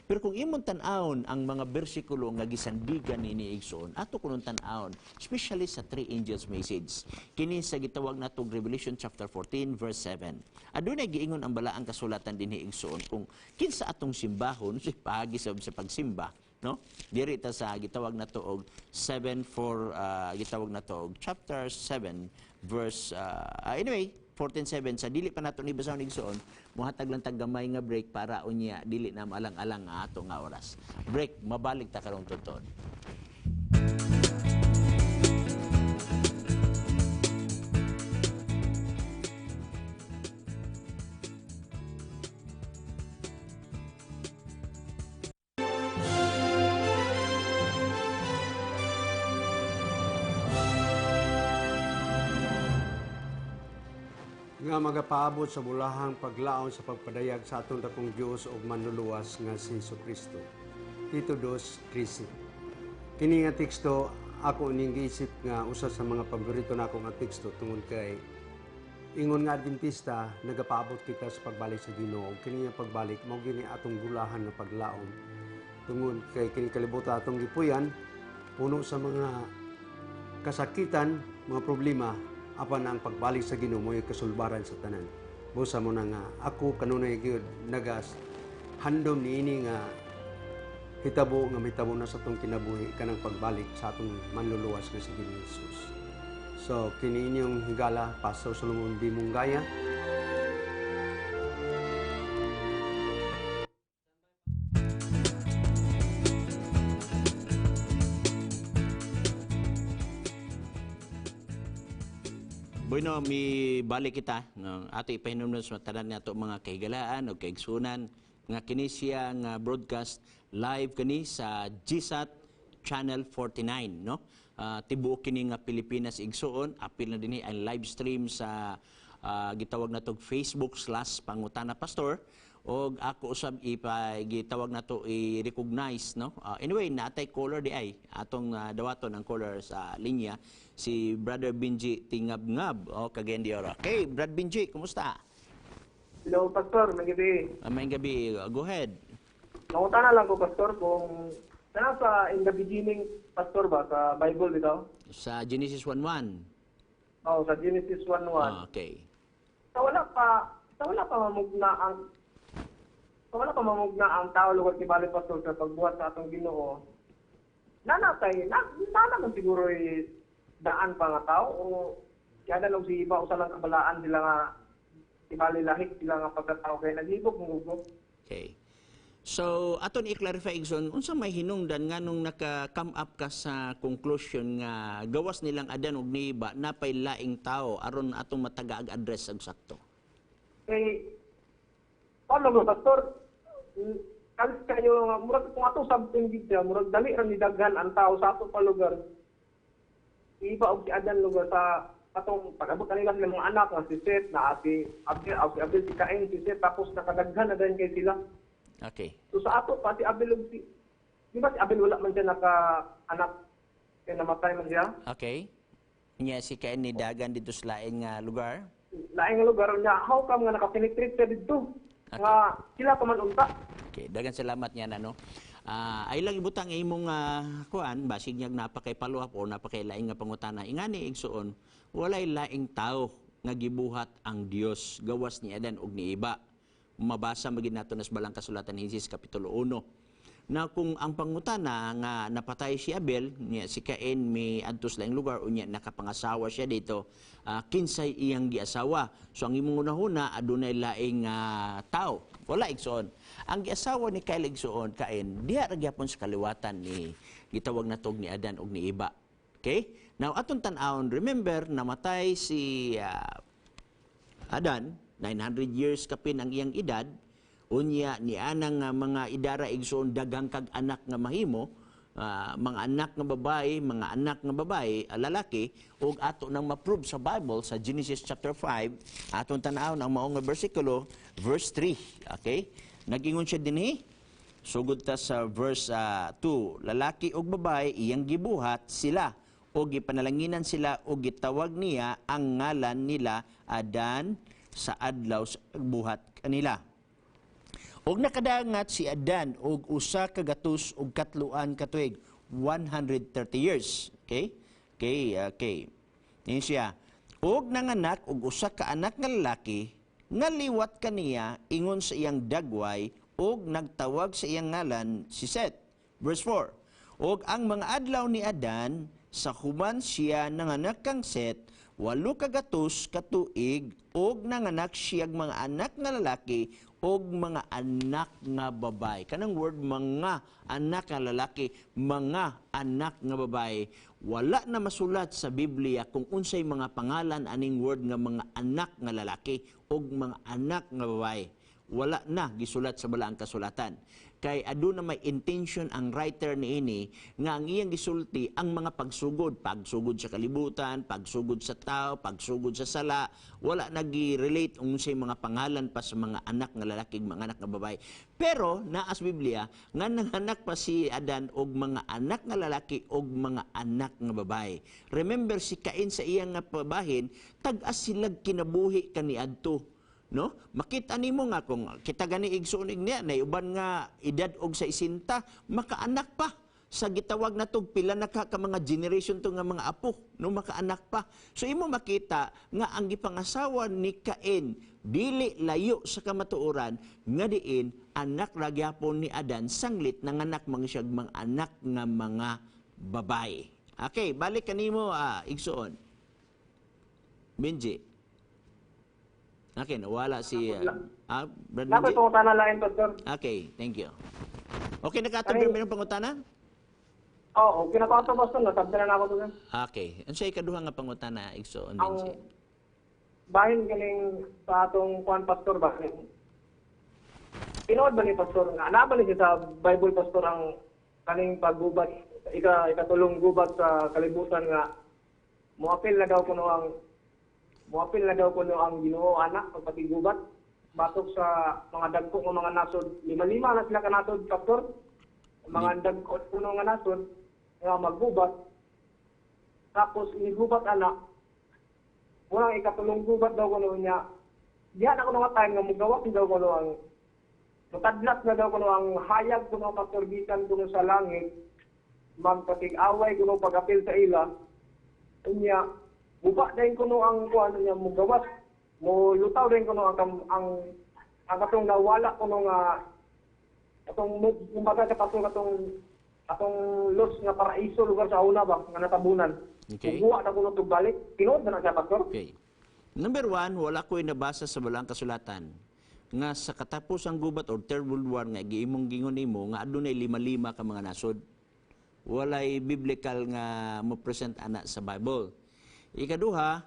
Pero kung imong tan-awon ang mga bersikulo nga gisandigan nini, igsoon, ato kunon tan-awon, especially sa Three Angels Message. Kini sa gitawag nato Revelation chapter 14 verse 7. Adunay giingon ang balaang kasulatan dinhi, igsoon, kung kinsa atong simbahon si paagi sa pagsimba, no? Diri ta sa gitawag nato og 7 4 gitawag nato og chapter 7 verse anyway 14:7. Sa dili pa nato ni basahon, igsoon, mohatag lang tag gamay nga break para unya dili na maalang-alang ang ato nga oras. Break, mabalik ta karong tuton. Nga magapaabot sa bulahang paglaon sa pagpadayag sa atong dakong Dios ug Manluluwas nga si Kristo. Tito 2:13. Kini nga teksto Ako ning giisip nga usa sa mga paborito nako nga teksto tungod kay ingon nga Adventista, nagapaabot kita sa pagbalik sa Ginoo. Kini nga pagbalik mao gini atong bulahan nga paglaom tungod kay kini kalibutan atong gipuyan puno sa mga kasakitan, mga problema, apan ang pagbalik sa Ginoo mo'y kasulbaran sa tanan. Busa mo na nga ako kanunay gyud nagas handom niini nga hitabo nga mahitabo na sa atong kinabuhi kanang pagbalik sa atong manluluwas nga si Ginoong Jesus. So kini inyong higala, Pastor Solomon B. Mungaya. Bueno, mi balik kita, no? Ato ipahinumdum sa tanan nato mga kahigalaan o kaigsunan nga kini siya nga broadcast live kani sa GSAT Channel 49, no? Tibuok kini nga Pilipinas, igsuon, apil na dinhi ang live stream sa gitawag natog Facebook/PangutanaPastor og ako usab ipa gitawag nato i-recognize, no? Anyway, natay caller di ay atong dawaton ang caller sa linya, si Brother Benji Tingabngab o Cagayan de Oro. Okay, Brad Benji, kumusta? Hello, Pastor. May gabi. Maayong gabi, go ahead. Nangutana lang ko, Pastor, kung sana sa in the beginning, Pastor ba, sa Bible dito? Sa Genesis 1:1. Oo, sa Genesis 1:1. Okay. Sa wala pa mamugna ang tao lugar kibali, Pastor, sa pagbuhat sa atong Ginoo. Nanatay, na, na naman siguro daan pa nga tao o kaya na si iba usa lang kabalaan sila nga kibali lahik sila nga pagkatao kay naghibok mo. Okay. So, aton i-clarify, igsoon, unsa may hinungdan nganong naka-come up ka sa conclusion nga gawas nilang Adan ug ni Eva napay laing tao aron atong matagaag address og sakto? Kay paano ba, Pastor? Kalis kayo nga murag kung ato sabton gid siya, murag dali ra ni daghan ang tao sa ato pa lugar. Iba og si Adan lugar sa atong pag-abot kanila sila mga anak nga si Seth na si Abel, si Abel, si Cain, si Seth, tapos nakadaghan na din kay sila. So sa ato pa si Abel ug si, di ba si Abel wala man siya naka anak kay namatay man siya? Okay. Nya si Cain ni dagan dito sa lain nga lugar. Lain nga lugar niya, how come nga naka-penetrate siya didto? Nga sila pa man unta. Okay, daghang salamat niya na, no. Ay lang ibutang imong kuan basig niyag napakay follow up o napakay laing nga pangutana. Ingani, igsuon, walay laing tao nga gibuhat ang Dios gawas ni Adan ug ni Eva. Mabasa magid nato nas balang kasulatan, Henesis kapitulo 1. Na kung ang pangutana nga napatay si Abel, niya si Cain may adto sa laing lugar unya nakapangasawa siya dito, kinsay iyang giasawa? So ang imong hunahuna adunay laing tao. Wala, igsuon. Ang giasawa ni Cain, igsuon, Cain, diha ra gyapon sa kaliwatan ni gitawag natog ni Adan ug ni Eva. Okay? Now atong tan-awon, remember namatay si Adan, 900 years kapin ang iyang edad. Unya ni anang nga mga idara, igsoon, daghang kag anak nga mahimo, mga anak nga babae, mga anak nga babae, lalaki, ug ato nang ma-prove sa Bible sa Genesis chapter 5, atong tan-awon ang mao nga bersikulo, verse 3. Okay? Nagingon siya dinhi, sugod ta sa verse 2, lalaki ug babae iyang gibuhat sila o gipanalanginan sila o gitawag niya ang ngalan nila Adan sa adlaw sa buhat kanila. Og nakadangat si Adan og 103 ka tuig, 130 years. Okay? Okay. Niya siya. Og nanganak og usa ka anak nga lalaki nga liwat kaniya ingon sa iyang dagway og nagtawag sa iyang ngalan si Seth. Verse 4. Og ang mga adlaw ni Adan sa human siya nanganak kang Seth, 800 ka tuig, og nanganak siyag mga anak nga lalaki og mga anak nga babae. Kanang word mga anak nga lalaki, mga anak nga babae, wala na masulat sa Biblia kung unsay mga pangalan aning word nga mga anak nga lalaki og mga anak nga babae. Wala na gisulat sa Balaang Kasulatan. Kay aduna may intention ang writer niini nga ang iyang gisulti ang mga pagsugod, pagsugod sa kalibutan, pagsugod sa tao, pagsugod sa sala, wala nagi-relate unsay mga pangalan pa sa mga anak nga lalaki ug mga anak nga babae. Pero naa sa Biblia nga nanganak pa si Adan og mga anak nga lalaki og mga anak nga babae. Remember, si Cain sa iyang nga pabahin, tag-as silag kinabuhi kaniadto, no? Makita nimo nga kung kita gani igsuon niya na uban nga edad og 60, makaanak pa sa gitawag na tog pila na ka mga generation to nga mga apo, no, makaanak pa. So imo makita nga ang gipangasawa ni Cain dili layo sa kamatuoran nga diin anak ra gyapon ni Adan sanglit nanganak mga siyag mga anak nga mga babae. Okay, balik kanimo, igsuon Benji. Okay, nawala si Brad Naa ko'y Benji. Pangutana lain, Pastor. Okay, thank you. Okay, nakatubir mo yung pangutana? Oo, okay na pa ito, Pastor. Nasabtan na ako to. Okay. Ano sa ikaduha nga pangutana, igsoon Ang Benji? Bahin galing sa atong kuan, Pastor, ba? Tinuod ba ni Pastor nga naa ba ni siya sa Bible, Pastor, ang kaning paggubat, ikatulong gubat sa kalibutan nga muapil na daw kuno ang Ginoo anak pagpatigubat batok sa mga dagko nga mga nasod? Lima-lima na sila ka nasod, Pastor, mga dagko kuno nga nasod nga maggubat. Tapos inigubat anak, walang ikatulong gubat daw kuno niya. Diha na kuno nga time nga mugawas daw kuno ang mutadlat na daw kuno ang hayag kuno, Pastor, gikan kuno sa langit, magpatig-away kuno pag-apil sa ila. Unya buba din kuno ang kuan niya, mugawas, mo lutaw din kuno ang katong nawala kuno nga atong kumbaga sa katong katong atong los nga paraiso, lugar sa una ba nga natabunan. Muguwa na kuno tug balik. Tinuod na siya, Pastor? Okay. Number one, wala ko'y nabasa sa Balaang Kasulatan nga sa katapos ang gubat or Third World War nga giimong gingon nimo nga adunay lima-lima ka mga nasod. Walay biblical nga mo present ana sa Bible. Ikaduha,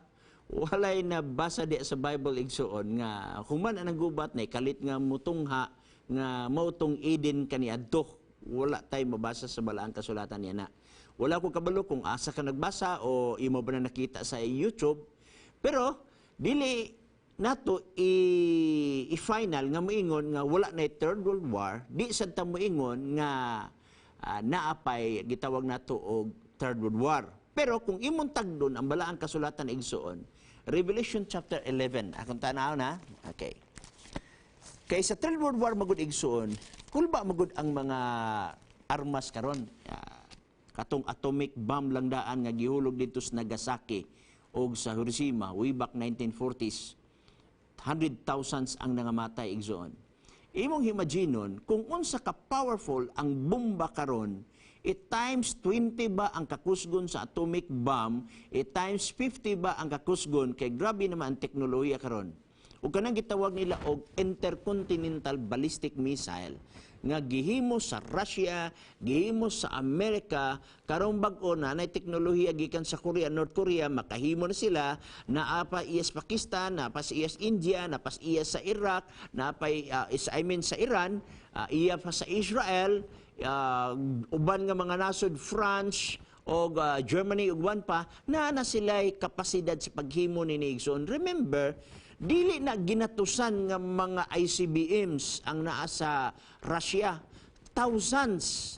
walay nabasa di sa Bible, igsuon, nga human ang gubat na kalit nga mutungha nga mao tong Eden kaniadto. Wala tay mabasa sa Balaang Kasulatan niya na. Wala ko kabalo kung asa ka nagbasa o imo ba na nakita sa YouTube. Pero dili nato i-final nga moingon nga wala na Third World War, di sad ta moingon nga naapay gitawag nato og Third World War. Pero kung imong tagdon ang Balaang Kasulatan, igsuon, Revelation chapter 11, akong tanaw na. Okay. Kay sa Third World War magud, igsuon, kulba magud ang mga armas karon. Katong atomic bomb lang daan nga gihulog dito sa Nagasaki o sa Hiroshima way back 1940s. Hundred thousands ang nangamatay, igsoon. Imong imaginon kung unsa ka powerful ang bomba karon, it times 20 ba ang kakusgon sa atomic bomb, it times 50 ba ang kakusgon, kay grabe naman ang teknolohiya karon. Ug kanang gitawag nila og intercontinental ballistic missile nga gihimo sa Russia, gihimo sa Amerika, karong bag-o na nay teknolohiya gikan sa Korea, North Korea, makahimo na sila, naa pa iyas Pakistan, naa pa sa iyas India, naa pa sa iyas sa Iraq, naa pa is, I mean, sa Iran, iya pa sa Israel, uban nga mga nasod, France, o Germany ug uban pa, naa na sila'y kapasidad sa paghimo ni igsoon. Remember, dili na ginatusan nga mga ICBMs ang naa sa Russia. Thousands.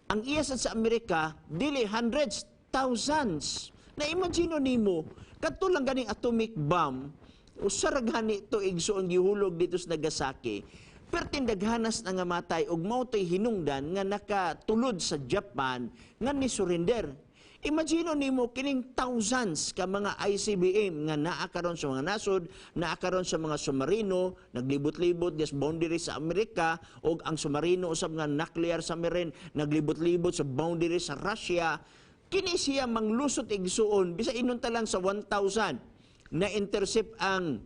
Ang iya sa Amerika, dili hundreds, thousands. Na imagine nimo, kadto lang ganing atomic bomb, usa ra gani to, igsoon, gihulog dito sa Nagasaki. Perting daghanas na nga matay ug mao to'y hinungdan nga nakatulod sa Japan nga ni surrender. Imagine nimo kining thousands ka mga ICBM nga naa karon sa mga nasod, naa karon sa mga submarino, naglibot-libot des boundary sa Amerika, ug ang submarino usab nga nuclear submarine naglibot-libot sa boundary sa Russia. Kini siya manglusot, igsuon, bisa inunta lang sa 1,000 na intercept ang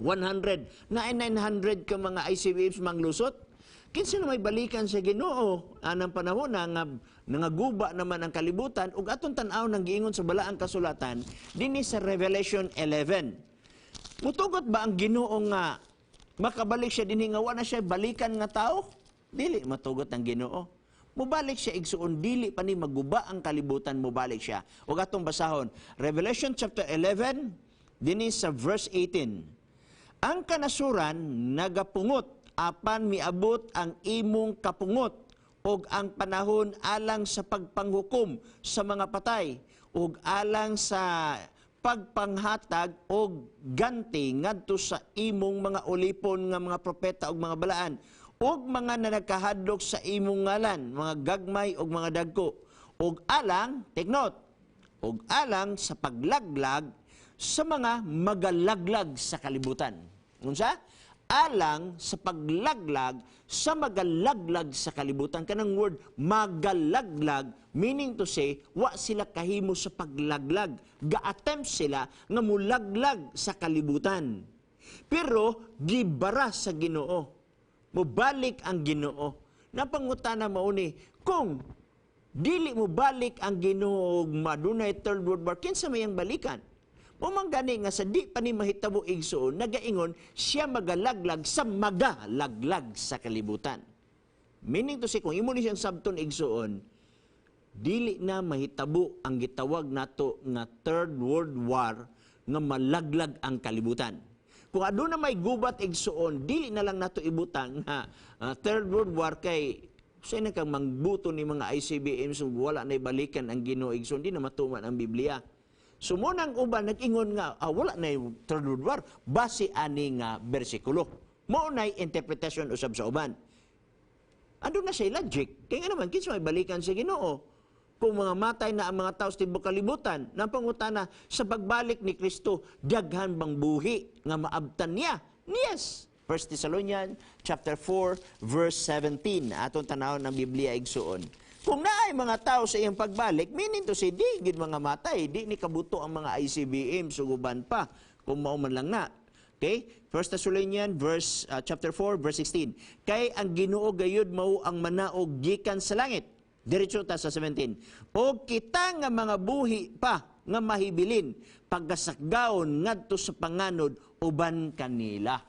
100 na 900 ka mga ICBMs manglusot. Kinsa na may balikan sa Ginoo anang panahon na nga nangaguba naman ang kalibutan? Ug atong tan-aw ng giingon sa Balaang Kasulatan dinhi sa Revelation 11. Mutugot ba ang Ginoo nga Makabalik siya dinhi nga wa na siya balikan nga tao? Dili matugot ang Ginoo. Mubalik siya, igsuon, dili pa ni maguba ang kalibutan, mubalik siya. Ug atong basahon Revelation chapter 11 dinhi sa verse 18. Ang kanasuran nagapungot, apan miabot ang imong kapungot ug ang panahon alang sa pagpanghukom sa mga patay ug alang sa pagpanghatag og ganti ngadto sa imong mga ulipon nga mga propeta ug mga balaan ug mga nagkahadlok sa imong ngalan, mga gagmay ug mga dagko, ug alang, take note, ug alang sa paglaglag sa mga magalaglag sa kalibutan. Unsa? Alang sa paglaglag sa magalaglag sa kalibutan. Kanang word magalaglag, meaning to say, wa sila kahimo sa paglaglag. Ga-attempt sila nga mulaglag sa kalibutan. Pero gibara sa Ginoo. Mubalik ang Ginoo. Napangutana mauni, kung dili mo balik ang Ginoo ug madunay Third World War, kinsa may ang balikan? Mao man gani nga sa di pa ni mahitabo, igsoon, nagaingon siya magalaglag sa magalaglag sa kalibutan. Meaning to say, kung imo ni siyang sabton, igsoon, dili na mahitabo ang gitawag nato nga Third World War nga malaglag ang kalibutan. Kung aduna may gubat, igsoon, dili na lang nato ibutang nga Third World War kay sa na kang mangbuto ni mga ICBM, so wala na balikan ang Ginoo, igsoon, di na matuman ang Biblia. So mao nang uban nag-ingon nga wala na yung Third World War base ani nga bersikulo. Mao nay interpretasyon usab sa uban. Ando na siya logic. Kaya nga naman, kinsa may balikan sa Ginoo? Kung mga matay na ang mga tao sa tibuok kalibutan, nang pangutana sa pagbalik ni Kristo, daghan bang buhi nga maabtan niya? Yes. 1 Thessalonians chapter 4 verse 17. Atong tanawon ang Biblia, igsuon. Kung naay mga tao sa iyang pagbalik, meaning to say, di gid mga matay, di ni kabuto ang mga ICBM, ug uban pa, kung mao man lang na. Okay? 1 Thessalonians verse chapter 4 verse 16. Kay ang Ginoo gayud mao ang manaog gikan sa langit. Diretso ta sa 17. O kita nga mga buhi pa nga mahibilin pagkasakgaon ngadto sa panganod uban kanila.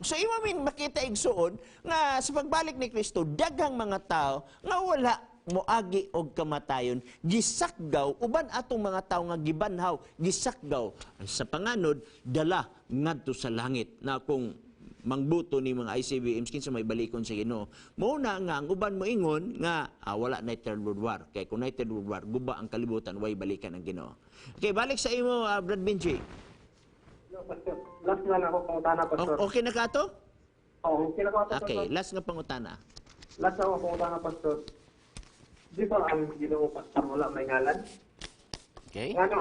So imo min makita, igsuon, nga sa pagbalik ni Kristo daghang mga tao nga wala moagi og kamatayon gisakgaw uban atong mga tao nga gibanhaw, gisakgaw sa panganod, dala ngadto sa langit. Na kung mangbuto ni mga ICBMs, kinsa may balikon sa Ginoo? Mao na nga ang uban moingon nga wala na Third World War kay kung na Third World War, guba ang kalibutan, way balikan ang Ginoo. Okay, balik sa imo, Brad Benji. No, Pastor. Last na lang ako pangutana, Pastor. Okay na ka to? Oo, okay na ko, Pastor. Okay, last nga pangutana. Last na ako pangutana, Pastor. Di ba ang Ginoo, Pastor, wala may ngalan? Okay. Ngano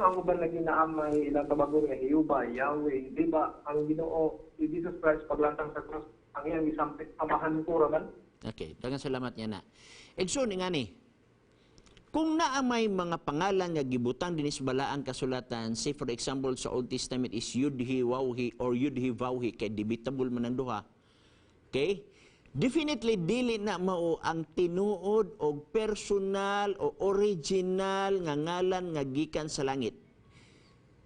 ang uban lagi na may ilang tabagon nga Hiyuba, Yahweh? Di ba ang Ginoo, si Jesus Christ, paglantang sa cross, ang iyang gisampit, "Amahan ko ra man"? Okay, daghang salamat niya na. Igsoon nga ni, kung naa may mga pangalan nga gibutang dinhi sa balaang kasulatan, say for example sa Old Testament is Yudhi Wawhi or Yudhi Vawhi, kay debatable man ang duha. Okay? Definitely dili na mao ang tinuod og personal o original nga ngalan nga gikan sa langit.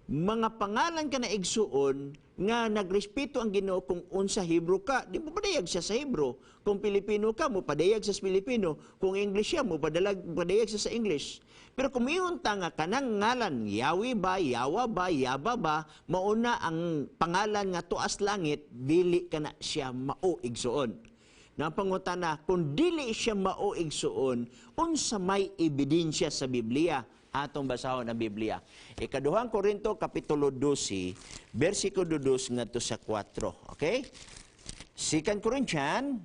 Mga pangalan ka na, igsuon, nga nagrespeto ang Ginoo. Kung unsa Hebrew ka, di mo padayag siya sa Hebrew. Kung Pilipino ka, mo padayag siya sa Pilipino. Kung English siya, mo padayag siya sa English. Pero kung miingon ta nga kanang ngalan, Yahweh ba, Yawa ba, Yaba ba, mauna ang pangalan nga tuas langit, dili ka na siya mao, igsuon. Napangutana, kung dili siya mao, igsuon, unsa may ebidensya sa Biblia? Atong basahon ang Biblia. Ikaduhang Korinto kapitulo 12, bersikulo 2 ngadto sa 4. Okay? 2 Corinthians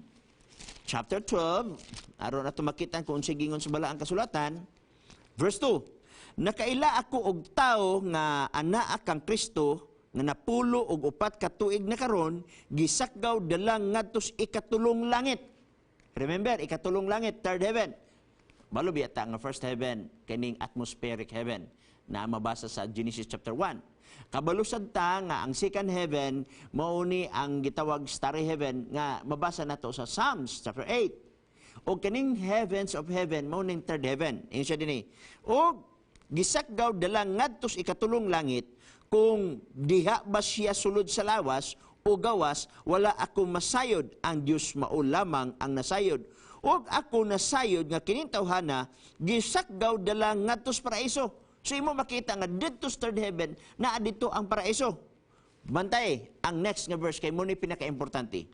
chapter 12, aron ato makita kung unsay gingon sa balaang kasulatan. Verse 2. Nakaila ako og tawo nga anaa kang Kristo nga 94 ka tuig na karon, gisakgaw dala ngadto sa ikatulong langit. Remember, ikatulong langit, third heaven. Balo biya ta nga first heaven kining atmospheric heaven na mabasa sa Genesis chapter 1. Kabalusad ta nga ang second heaven mao ni ang gitawag starry heaven nga mabasa nato sa Psalms chapter 8. O kaning heavens of heaven mao ning third heaven. Ingon siya dinhi. O gisakgaw dala ngadto sa ikatulong langit, kung diha ba siya sulod sa lawas o gawas, wala ako masayod, ang Dios mao lamang ang nasayod. Ug ako nasayod nga kining tawhana gisakgaw dala ngadto sa paraiso. So imo makita nga didto sa third heaven naa didto ang paraiso. Bantay ang next nga verse kay mo ni pinaka-importante.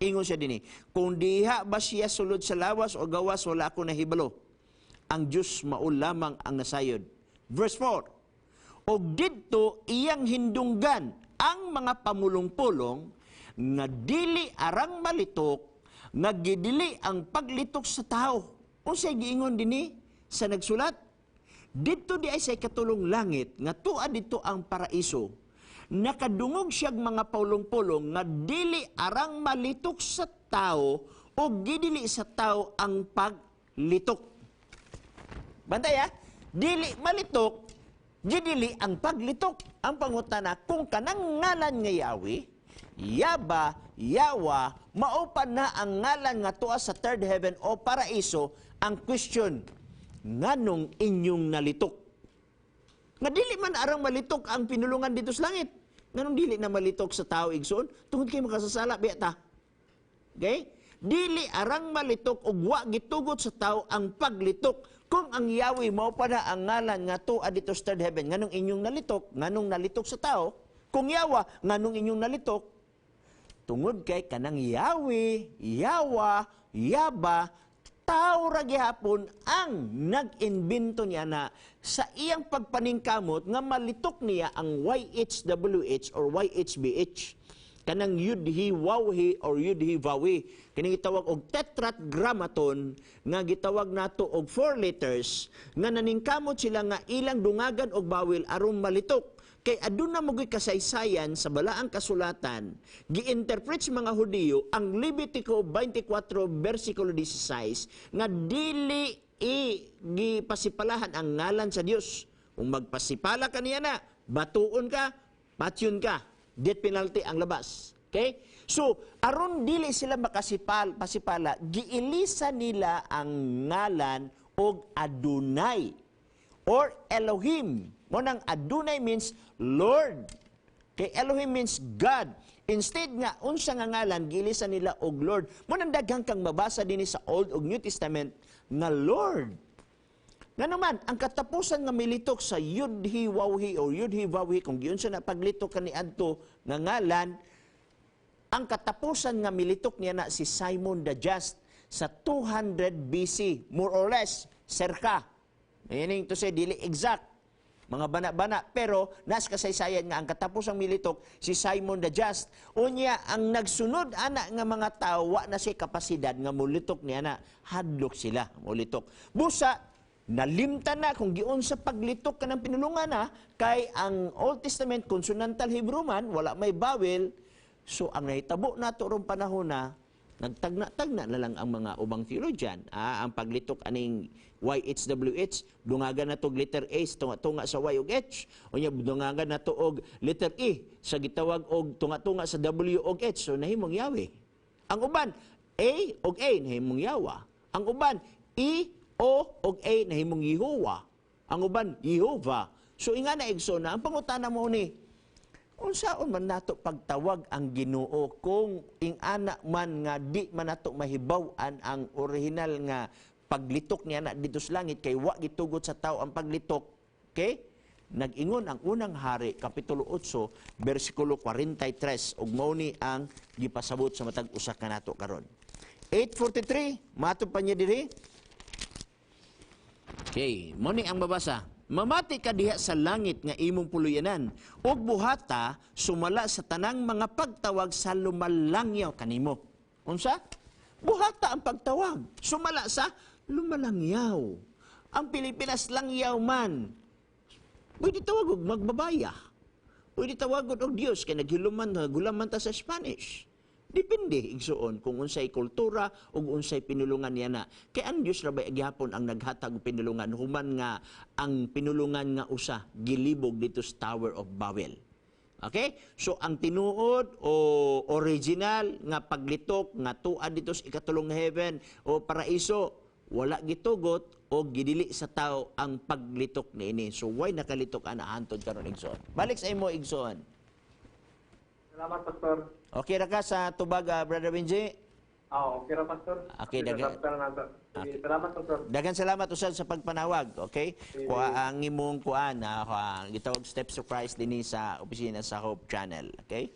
Ingon siya dinhi, kung diha ba siya sulod sa lawas o gawas, wala ako nahibalo. Ang Dios mao lamang ang nasayod. Verse 4. Og didto iyang hindunggan ang mga pamulong-pulong nga dili arang malitok, nga gidili ang paglitok sa tao. Unsay giingon dinhi sa nagsulat? Didto di ay sa ikatulong langit nga tua didto ang paraiso. Nakadungog siyag mga pulong-pulong nga dili arang malitok sa tao o gidili sa tao ang paglitok. Bantay ha? Dili malitok, gidili ang paglitok. Ang pangutana, kung kanang ngalan nga Yahweh, Yaba, Yawa, mao pa na ang ngalan nga tuwa sa third heaven o paraiso, ang question, nganong inyong nalitok? Nga dili man arang malitok ang pinulungan dito sa langit. Nganong dili na malitok sa tao, igsoon? Tungod kay makasasala, biya ta. Okay? Dili arang malitok ug wa gitugot sa tao ang paglitok. Kung ang Yahweh mao pa na ang ngalan nga tuwa dito sa third heaven, nganong inyong nalitok? Nganong nalitok sa tao? Kung Yawa, nganong inyong nalitok? Tungod kay kanang Yahweh, Yawa, Yaba, tao ra gihapon ang nag-imbento niya na sa iyang pagpaningkamot nga malitok niya ang YHWH or YHBH, kanang Yudhi Wawhi or Yudhi Vawi, kining gitawag og tetragrammaton nga gitawag nato og four letters nga naningkamot sila nga ilang dungagan og bawel aron malitok, kay aduna mogoy kasaysayan sa balaang kasulatan. Gi-interpret sa mga Hudiyo ang Levitico 24 versikulo 16 nga dili i gipasipalahan ang ngalan sa Dios. Kung magpasipala ka niya na, batuon ka, patyon ka, death penalty ang labas. Okay? So, aron dili sila makasipal pasipala, giilisa nila ang ngalan og Adonai or Elohim. Mo nang Adonai means Lord. Kay Elohim means God. Instead nga unsa nga ngalan, giilisa nila og Lord. Mo nang daghan kang mabasa dinhi sa Old ug New Testament nga Lord. Nga naman, ang katapusan nga militok sa Yudhi Wawhi or Yudhi Vawhi, kung giunsa na paglitok kaniadto nga ngalan, ang katapusan nga militok niya na si Simon the Just sa 200 BC, more or less, cerca. Meaning to say, dili exact, mga bana-bana, pero nas kasaysayan nga ang katapusang militok si Simon the Just. Unya, ang nagsunod ana nga mga tao, wa na siya kapasidad nga mulitok niya na, hadlok sila mulitok. Busa nalimtan na kung giun sa paglitok ka ng pinulungan na, kay ang Old Testament consonantal Hebrew man, wala may bawel. So ang nahitabo nato rong panahon na nagtagna-tagna na lang ang mga ubang theologian. Ang paglitok aning YHWH, dungagan na og letter A tunga-tunga sa Y ug H. Unya dungagan na to og letter E sa gitawag og tunga-tunga sa W ug H. So nahimong Yahweh. Ang uban A og A nahimong Yawa. Ang uban E O og A nahimong Yehowa. Ang uban Jehovah. So inga na, igsoon, na ang pangutana mo ni, unsaon man nato pagtawag ang Ginoo kung ing-ana man nga di man nato mahibaw-an ang original nga paglitok niya na dito sa langit, kay wa gitugot sa tao ang paglitok? Okay? Nag-ingon ang Unang Hari kapitulo 8 bersikulo 43 ug mao ni ang gipasabot sa matag usa kanato karon. 8:43, mato pa niya diri. Okay, mo ni ang mabasa. Mamati ka diha sa langit nga imong puluyanan ug buhata sumala sa tanang mga pagtawag sa lumalangyaw kanimo. Unsa? Buhata ang pagtawag sumala sa lumalangyaw. Ang Pilipinas langyaw man. Pwede tawag og magbabaya. Pwede tawagon og Dios kay naghiluman, nagulaman ta sa Spanish. Depende, igsuon, kung unsay kultura ug unsay pinulungan niya na. Kay ang Dios ra ba gihapon ang naghatag og pinulungan human nga ang pinulungan nga usa gilibog dito sa Tower of Babel. Okay? So ang tinuod o original nga paglitok nga tuad dito sa ikatulong heaven o paraiso, wala gitugot o gidili sa tao ang paglitok niini. So why nakalitok ana hantod karon, igsoon? Balik sa imo, igsoon. Salamat, Pastor. Okay ra ka sa tubag, Brother Benji? Ah, okay ra, Pastor. Okay, Sige, sabtan na nato. Sige, salamat, Pastor. Daghang salamat usab sa pagpanawag, okay? Kuha ang imong kuan, gitawag Steps to Christ dinhi sa opisina sa Hope Channel, okay?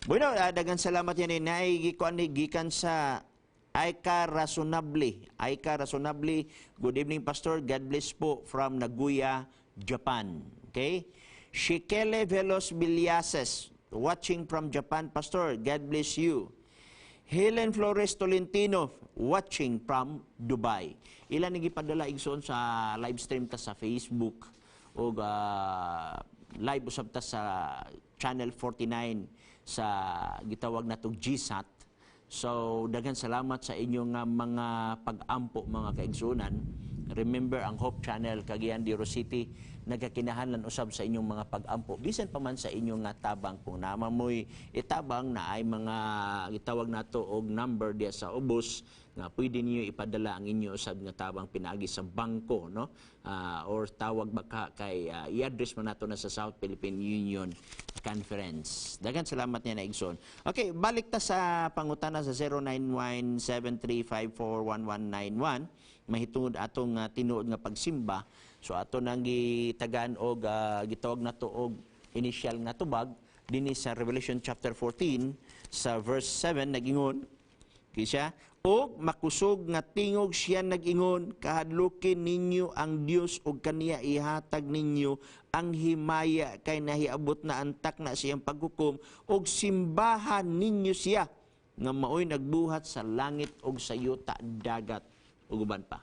Bueno, daghang salamat yan eh. Naay gikuan ni gikan sa Aika Rasonable. Aika Rasonable. "Good evening, Pastor. God bless po from Nagoya, Japan." Okay? Shikele Velos Villasas, "Watching from Japan, Pastor. God bless you." Helen Flores Tolentino, "Watching from Dubai." Ilan ni gipadala, igsoon, sa live stream ta sa Facebook o live usab ta sa Channel 49 sa gitawag natong GSAT. So daghan salamat sa inyong nga mga pag-ampo, mga kaigsuonan. Remember, ang Hope Channel Cagayan de Oro City nagkakinahanglan usab sa inyong mga pag-ampo bisan pa man sa inyong nga tabang. Kung naa man mo'y itabang na ay mga gitawag nato og number diya sa ubos nga pwede niyo ipadala ang inyo usab nga tabang pinaagi sa bangko, no? Or tawag baka kay i-address man nato na sa South Philippine Union Conference. Daghan salamat niya na, igsoon. Okay, balik ta sa pangutana sa 0917-354-1191 mahitungod atong tinuod nga pagsimba. So ato nang gitagaan og gitawag nato og initial nga tubag dinhi sa Revelation chapter 14 sa verse 7. Nagingon siya, "Og makusog nga tingog siya nag-ingon, 'Kahadlukin ninyo ang Dios ug kaniya ihatag ninyo ang himaya kay nahiabot na ang takna siyang paghukom, ug simbahan ninyo siya nga maoy nagbuhat sa langit ug sa yuta, dagat ug uban pa.'"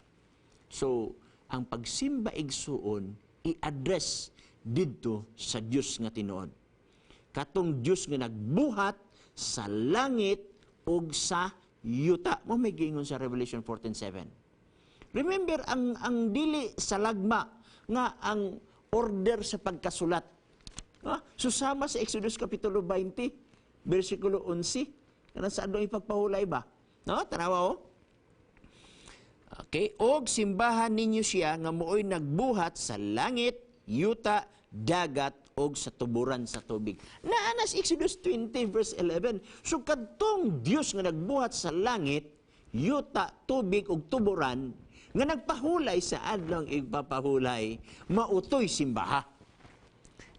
So, ang pagsimba, igsuon, i-address didto sa Dios nga tinuod. Katong Dios nga nagbuhat sa langit ug sa yuta. Mao may giingon sa Revelation 14:7. Remember, ang dili sa lagma nga ang order sa pagkasulat. Ah, susama sa Exodus Kapitulo 20, versikulo 11. Kanang sa adlong ipagpahulay ba? No, tanawa oh. Okay, "Og simbahan ninyo siya nga mooy nagbuhat sa langit, yuta, dagat og sa tuburan sa tubig." Naa na sa Exodus 20 verse 11. So kadtong Dios nga nagbuhat sa langit, yuta, tubig ug tuburan nga nagpahulay sa adlong igpapahulay, mautoy simbaha.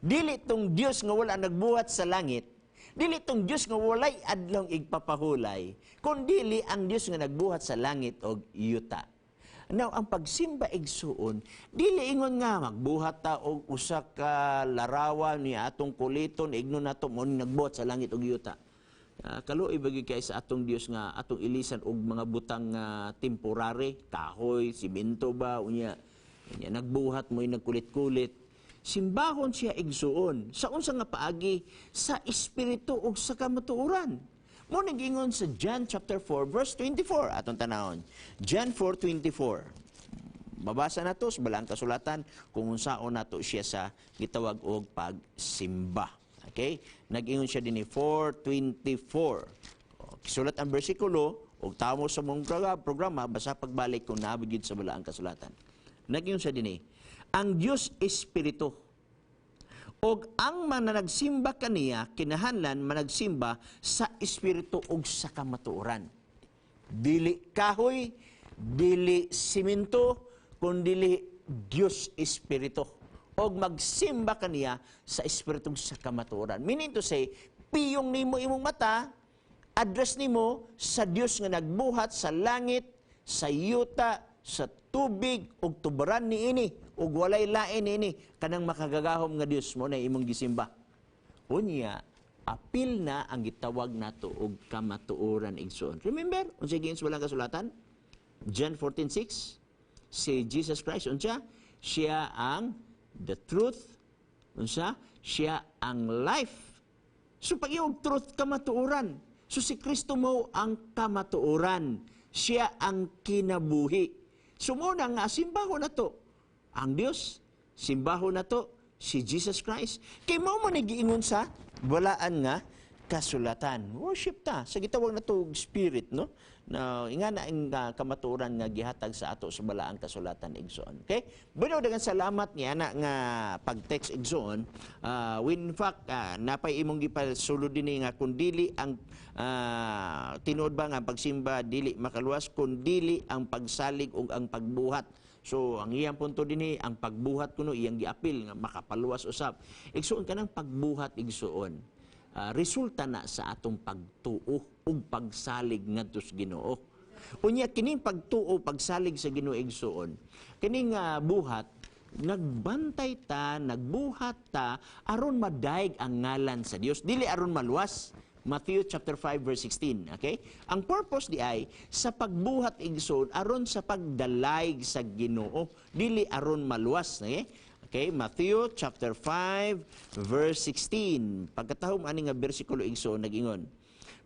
Dili tong Dios nga wala nagbuhat sa langit, dili tong Dios nga walay adlong igpapahulay, kundili ang Dios nga nagbuhat sa langit og yuta. Now, ang pagsimba, igsuon, dili ingon nga magbuhat ta og usa ka larawan ni atong kuliton, igno nato mo ni nagbuhat sa langit ug yuta. Kaluoy ba gyud kay sa atong Dios nga atong ilisan og mga butang nga temporary, kahoy, simento ba, unya, unya nagbuhat mo nagkulit-kulit. Simbahon siya, igsuon. Sa unsa nga paagi? Sa espiritu ug sa kamatuoran. Mo nagingon sa John chapter 4 verse 24, atong tanawon. John 4:24. Mabasa nato sa balaang kasulatan kung unsaon nato siya sa gitawag og pagsimba. Okay? Nag-ingon siya dinhi 4:24. O, kisulat ang bersikulo ug tamo sa mong programa basta pagbalik kung naabot gyud sa balaang kasulatan. Nag-ingon siya dinhi, "Ang Dios espiritu, og ang mga nagsimba kaniya kinahanglan managsimba sa espiritu ug sa kamatuoran." Dili kahoy, dili simento, kundili Dios espiritu. Og magsimba kaniya sa espiritu ug sa kamatuoran. Meaning to say, piyong nimo imong mata, address nimo sa Dios nga nagbuhat sa langit, sa yuta, sa tubig ug tubaran niini ug walay lain niini, kanang makagagahom nga Dios mo na imong gisimba. Unya, apil na ang gitawag nato og kamatuoran, igsoon. Remember, unsay giingon sa balaang kasulatan? John 14:6. Si Jesus Christ, unsa? Siya ang the truth, unsa? Siya ang life. So pag iyong truth, kamatuoran. So si Kristo mo ang kamatuoran. Siya ang kinabuhi. So mo na nga simbahon na to ang Dios, simbahon na to si Jesus Christ. Kay mao man giingon sa balaan nga kasulatan. Worship ta sa gitawag na to og spirit, no? No, ingana ang kamatuoran nga gihatag sa ato sa balaang kasulatan, igsoon. Okay? Bueno, daghang salamat niya na nga pag-text, igsoon. In fact, napay imong gipasulod dinhi nga kun dili ang tinuod ba nga ang pagsimba dili makaluwas kun dili ang pagsalig ug ang pagbuhat. So ang iyang punto dinhi, ang pagbuhat kuno iyang giapil nga makapaluwas usab. Igsoon, kanang pagbuhat, igsoon, resulta na sa atong pagtuo ug pagsalig ngadto sa Ginoo. Unya kining pagtuo, pagsalig sa Ginoo, igsoon, kining buhat, nagbantay ta, nagbuhat ta aron madaig ang ngalan sa Dios, dili aron maluwas. Matthew chapter 5 verse 16, okay? Ang purpose di ay sa pagbuhat, igsoon, aron sa pagdalayg sa Ginoo, dili aron maluwas, okay? Okay, Matthew chapter 5 verse 16. Pagkatahom ani nga bersikulo, igsoon, nagingon,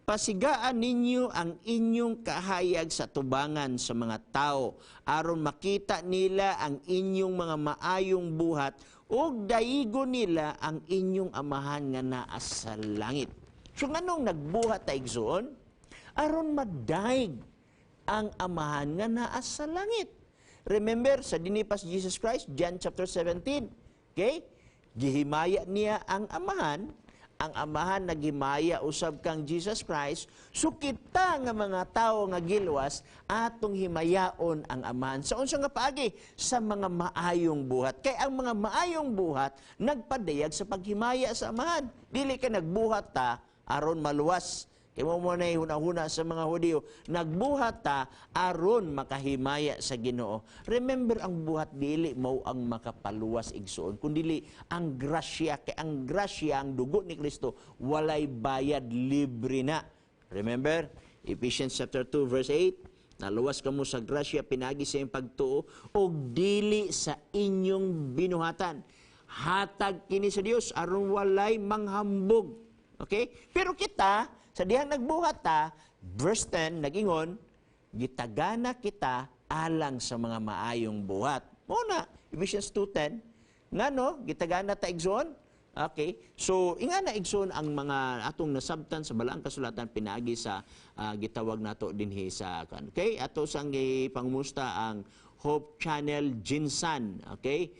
"Pasigaan ninyo ang inyong kahayag sa tubangan sa mga tao aron makita nila ang inyong mga maayong buhat ug daigo nila ang inyong amahan nga naa sa langit." So nganong nagbuhat ta, igsoon? Aron madaig ang amahan nga naa sa langit. Remember, sa dinipas Jesus Christ, John chapter 17. Okay? Gihimaya niya ang amahan naghimaya usab kang Jesus Christ. So kita nga mga tao nga gilwas, atong himayaon ang amahan. Sa unsa nga paagi? Sa mga maayong buhat. Kay ang mga maayong buhat nagpadayag sa paghimaya sa amahan. Dili ka nagbuhat ta aron maluwas. Kay mo mo na huna-huna sa mga Hudiyo, nagbuhat ta aron makahimaya sa Ginoo. Remember, ang buhat dili mao ang makapaluwas, igsoon, kundili ang grasya, kay ang grasya, ang dugo ni Kristo, walay bayad, libre na. Remember, Ephesians chapter 2 verse 8, naluwas kamo sa grasya pinaagi sa inyong pagtuo og dili sa inyong binuhatan. Hatag kini sa Dios aron walay manghambog. Okay? Pero kita, sa dihang nagbuhat ta, verse 10, nagingon, gitagana kita alang sa mga maayong buhat. Muna, Ephesians 2:10. Ngano, gitagana ta, igsoon? Okay? So, inga na, igsoon, ang mga atong nasabtan sa balaang kasulatan pinaagi sa gitawag nato dinhi sa kan. Okay? Ato sang gipangumusta ang Hope Channel Jinsan. Okay?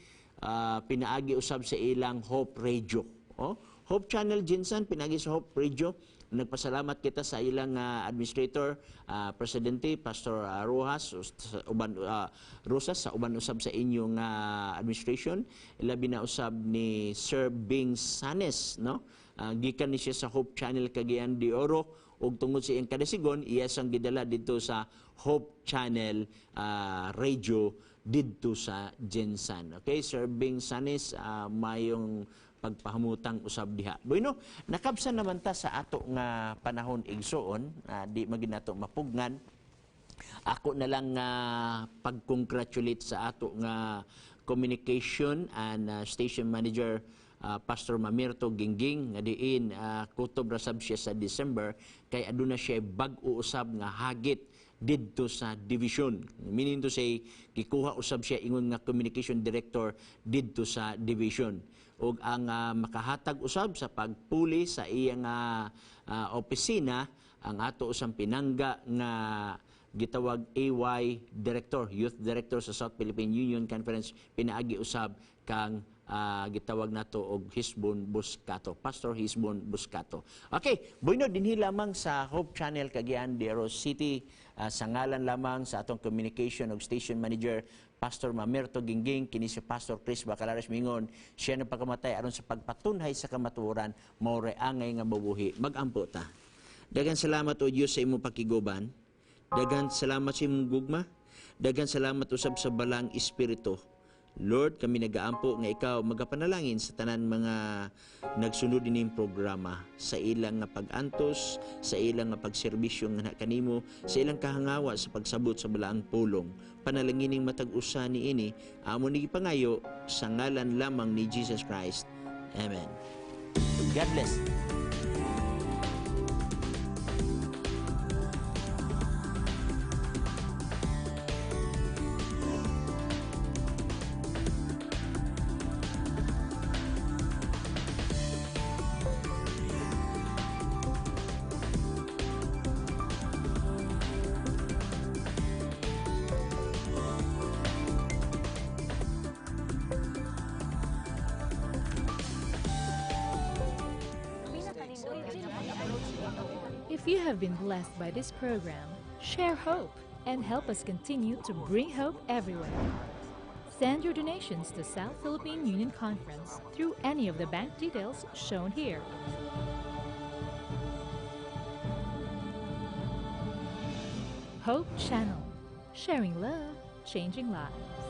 Pinaagi usab sa ilang Hope Radio. Oh? Hope Channel Jinsan, pinaagi sa Hope Radio. Nagpasalamat kita sa ilang administrator, Presidente Pastor Rojas uban Rosas sa uban usab sa inyong administration, labi na usab ni Sir Bing Sanes, no? Gikan ni siya sa Hope Channel Cagayan de Oro ug tungod sa iyang kadasigon, iya sang gidala didto sa Hope Channel Radio didto sa Jensan. Okay, Sir Bing Sanes, mayong pagpahamutang usab diha. Bueno, nakabsan naman ta sa ato nga panahon, igsoon, di magin nato mapugnan. Ako na lang pag-congratulate sa ato nga communication and station manager, Pastor Mamirto Gingging, nga diin kutob ra sab siya sa December kay aduna siya bag-o usab nga hagit didto sa division. Meaning to say, gikuha usab siya ingon nga communication director didto sa division. Ug ang makahatag usab sa pagpuli sa iyang opisina ang ato usang pinangga nga gitawag AY Director, Youth Director sa South Philippine Union Conference, pinaagi usab kang gitawag nato og Hisbon Buscato, Pastor Hisbon Buscato. Okay, bueno, dinhi lamang sa Hope Channel Cagayan de Oro City, sa ngalan lamang sa atong communication og station manager Pastor Mamerto Gingging, kini si Pastor Chris Bacalares mingon, siya nagpakamatay aron sa pagpatunhay sa kamatuoran, mao ray angay nga mabuhi. Magampo ta. Daghang salamat o Dios sa imong pakiguban. Daghang salamat sa imong gugma. Daghang salamat usab sa balang espiritu. Lord, kami nagaampo nga ikaw magapanalangin sa tanan mga nagsunod ining programa, sa ilang nga pag-antos, sa ilang nga pagserbisyo nga kanimo, sa ilang kahangawa sa pagsabot sa balaang pulong. Panalangining matag usa niini, amo ni gipangayo sa ngalan lamang ni Jesus Christ. Amen. God bless. If you have been blessed by this program, share hope and help us continue to bring hope everywhere. Send your donations to South Philippine Union Conference through any of the bank details shown here. Hope Channel, sharing love, changing lives.